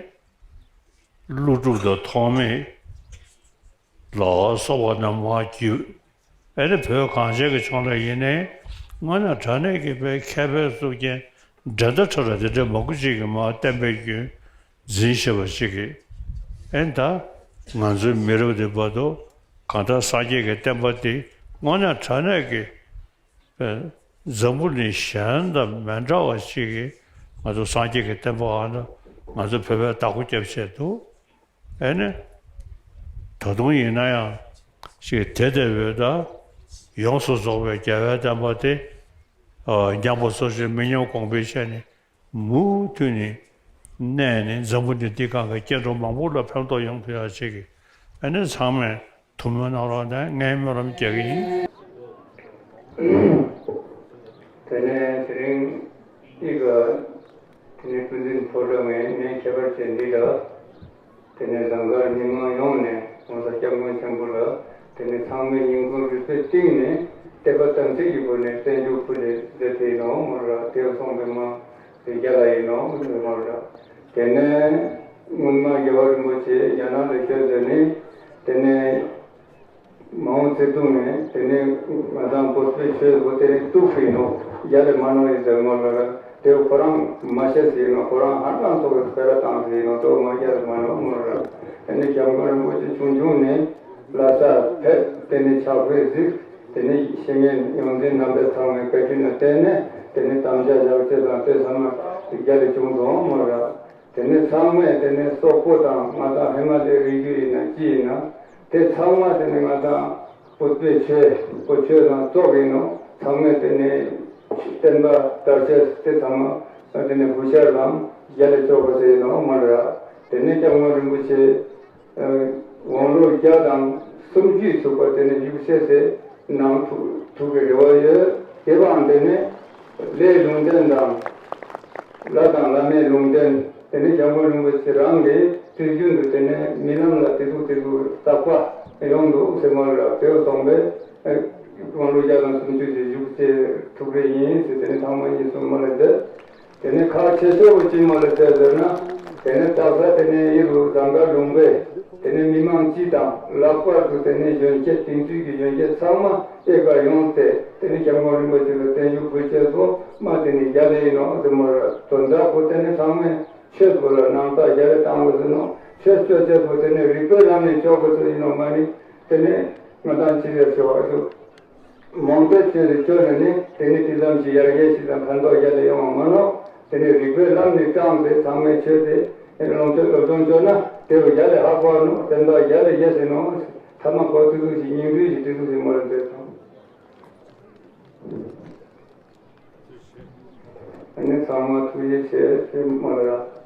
ཀླུ་སྒྲུབ་དང་ཐོགས་མེད་ལ་སོགས་པ་རྣམས་མར་བརྒྱུད། ཨེ་ནི་བོད་གངས་ཅན་གྱི་ལྗོངས་ལ་ཡིན་ནའི་དངོས་གནས་དྲང་གནས་ཀྱི་བོད་མཁས་པའི་གཙུག་རྒྱན་འགྲན་ཟླ་བྲལ་བ་དེ་འདྲ་མང་པོ་ཅིག་གིས་མར་བསྟན་པའི་རྒྱུན་འཛིན་བཞིན་པ་ཅིག་གིས། ཨེ་ད་ང་ཚོའི་མི་རབས་འདི་བར་དུ་གང་ལྟར་སངས་རྒྱས་ཀྱི་བསྟན་པ་འདི་དངོས་གནས་དྲང་གནས་ཀྱི་འཛམ་བུ་གླིང་གཞན་དང་མི་འདྲ་བ་ཅིག་གིས་ང་ཚོ་སངས་རྒྱས་ཀྱི་བསྟན་པ་ཨ་ནི་ང་ཚོ་བོད་པས་བདག་པོ་རྒྱབ་བྱས་འདུག་ཨེ་ནི། ད་དུང་ཡིན་ན་ཡང་ཞིག་དེ་ལྟ་བུའི་ད་ཡོངས་སུ་རྫོགས་པའི་རྒྱལ་བའི་བསྟན་པ་དེ་ཉམས་པ་སོར་ཆུད་མི་ཉམས་གོང་འཕེལ་བྱས་ནས་མུ་མཐུད་ནས་གནས་ནས་འཛམ་བུ་གླིང་འདི་སྒང་གི་སྐྱེ་འགྲོ་མང་པོ་ལ་ཕན་ཐོགས་ཡོང་ཐུབ་ཡ་ཅིག་གི་ཨེ་ནི་ཚང་མས་ཐུགས་སྨོན་གནང་རོགས་གནང་། ངས་སྨོན་ལམ་རྒྱག་གི་ཡིན། དེ་ནས་དེ་རིང་གཉིས་ཀ་དེ་ནས་ཀུན་འཛིན་ཕོ་བྲང་ངས་ངས་ཁྱད་པར་ཅན་འདི་ལ་དེ་ནས་ཟངས་དཀར་མི་མང་ཡོངས་ནས་༸གོང་ས་༸སྐྱབས་མགོན་ཆེན་པོ་ལ་དེ་ནས་ཚང་མས་སྙིང་ཁོང་རུས་པའི་གཏིང་ནས་དད་པ་དམ་ཚིག་གི་སྒོ་ནས་བརྟན་བཞུགས་ཕུལ་ཏེ་མཛད་དེ་ཡིན་ནོ་མ་ར་དེ་སོང་པའི་མ་རྒྱ་ལ་ཡིན་ནོ་མ་ར། དེ་ནས་སྔོན་མ་རྒྱལ་བ་རིན་པོ་ཆེ་རྒྱ་ནག་ལ་བཞུགས་ཟེར་ནས་དེ་ནས། མ་འོངས་ཚེ་ཐུང་ནས་དེ་ནས་ང་དང་བོད་པའི་ཆོས་སྒོ་དེ་ནས་གཏུགས་ཡིན་ནོ། རྒྱ་ལས་མ་ནོར་ཡིན་ཟེར་མོ་ལ་ར་དེ་ཁོ་རང་མ་ཤེས་ཟེར་ནོ། ཁོ་རང་ཧ་ཅང་ཚོགས་པའི་སྤེ་ར་བཏང་ཟེར་ནོ། དོ་མ་རྒྱ་ལས་མ་ནོར་མོ་ལ་ར། དེ་ནས་སྐྱབས་མགོན་རིན་པོ་ཆེ་ཆུང་ཆུང་ནས་ལྷ་སར་ཕེབས། དེ་ནས་ཕྱག་དཔེ་གཟིགས། དེ་ནས་བཤེས་གཉེན་ཡོངས་འཛིན་རྣམ་པས་ཚང་མས་བཀའ་དྲིན་ལ་བརྟེན་ནས་དེ་ནས་དམ་བཅའ་བཞག་ཅེས་དང་དེ་ཚང་མ་རྒྱ་ལས་བྱུང་སོང་མོ་ལ་ར། དེ་ནས་ཚང་མས་དེ་ནས་སོག་པོ་དང་ང་དང་ཧི་མ་ལའི་རི་རྒྱུད་ཡིན་ན་ཅི་ཡིན་ན་དེ་ཚང་མ་དེ་ནས་ང་དང་བོད་པའི་ཆོས་བོད་ཆོས་དང་ཙོག་ཡིན་ནོ། ཚང་མས་དེ་ནས་བསྟན་པ་དར་ཆེད་དེ་ཚང་མ་དེ་ནས་བུ་ཤར་ལམ་རྒྱ་ལས་ལྕོགས་པ་ཟེར་ཡིན་ནོ་མ་ར། དེ་ནས་སྐྱབས་མགོན་རིན་པོ་ཆེ་དབང་ལུང་བརྒྱ་དང་སུམ་ཅུའི་ཚུགས་པ་དེ་ནས་བཞུགས་ཤེས་ཟེར་གནང་ཐུབ་ཐུབ་པའི་རེ་བ་ཡོད། དེ་བའང་དེ་ནས་ལྷའི་ལུང་བསྟན་དང་། ལྷ་དང་བླ་མའི་ལུང་བསྟན། དེ་ནས་སྐྱབས་མགོན་རིན་པོ་ཆེ་རང་གིས་དུས་རྒྱུན་དུ་དེ་ནས་མི་རྣམས་ལ་དེ་ཚོ་དེ་ཚོ་བརྟག་པ་ཡོང་འདུག་ཟེར་མ་རེད། དེ་སོང་པས་དབང་ལུང་བརྒྱ་དང་སུམ་ཅུ་ཞིག་བཞུགས་ཚེ་ཐུགས་རེ་ཡིན་ཟེར། དེ་ནས་ཚང་མ་ཡིན་གསུངས་མ་རེད་དེ། དེ་ནས་ཁག་ཆེ་ཤོས་ཀྱི་མ་ལ་བལྟས་ཟེར་ན། དེ་ནས་རྩྭ་ས་དེ་ནས་ཡིན་རུང་ཟངས་དཀར་ལུང་པས་དེ་ནས་མི་མང་སྤྱི་དང་ལྷག་པར་དུ་དེ་ནས་གཞོན་སྐྱེས་དེང་དུས་ཀྱི་གཞོན་སྐྱེས་ཚང་མ་དབྱེ་བ་ཡོངས་ཏེ་དེ་ནས་སྐྱབས་མགོན་རིན་པོ་ཆེ་ལ་བརྟན་བཞུགས་ཕུལ་ཆེད་སོ་མ་དེ་ནས་རྒྱ་ལས་ཡིན་ནོ་ཟེར་མོ་ར། དོན་དག་པོ་དེ་ནས་ཚང་མས་ཆོས་པོ་ལ་ནང་རྟགས་རྒྱ་ལས་བཏང་དགོས་ཟེར་ནོ། ཆོས་སྤྱོད་ཆེད་པོ་དེ་ནས་རིགས་པའི་ལམ་ནས་སྤྱོད་དགོས་ཟེར་ཡིན་ནོ་མ་ནི་དེ་ནས་ང་དང་ཅི་ཟེར་ཆོག་ཨ་ཞུ། མང་པོས་ཆོས་དེ་ཆོས་ལ་ནི་དེ་ནི་དེ་ཙམ་ཞིག་ཡར་རྒྱས་ཤིག་དང་ཕན་ཐོགས་རྒྱ་ལས་ཡོང་བ་མ་ནོར། དེ་ནི་རིགས་པའི་ལམ་ནས་བཀྲམ་སྟེ་ཚང་མས་ཆོས་དེ་ལོངས་སྤྱོད་སློབ་སྦྱོང་བྱོས་ན་དེ་བས་རྒྱ་ལས་ཧ་གོ་བ་ནོ། དེ་འདྲ་རྒྱ་ལས་རྒྱས་ཟེར་ནོ། ཐ་མ་གོ་ཚུལ་ཚུལ་ཞིག་སྙིང་བསྡུས་ཞིག་དེ་ཚུལ་ཞིག་མ་རེད་ཟེར་དང་། ཨ་ནི་ཚང་མ་ཐུགས་རྗེ་ཆེ་ཞེས་སྨོན་ལ།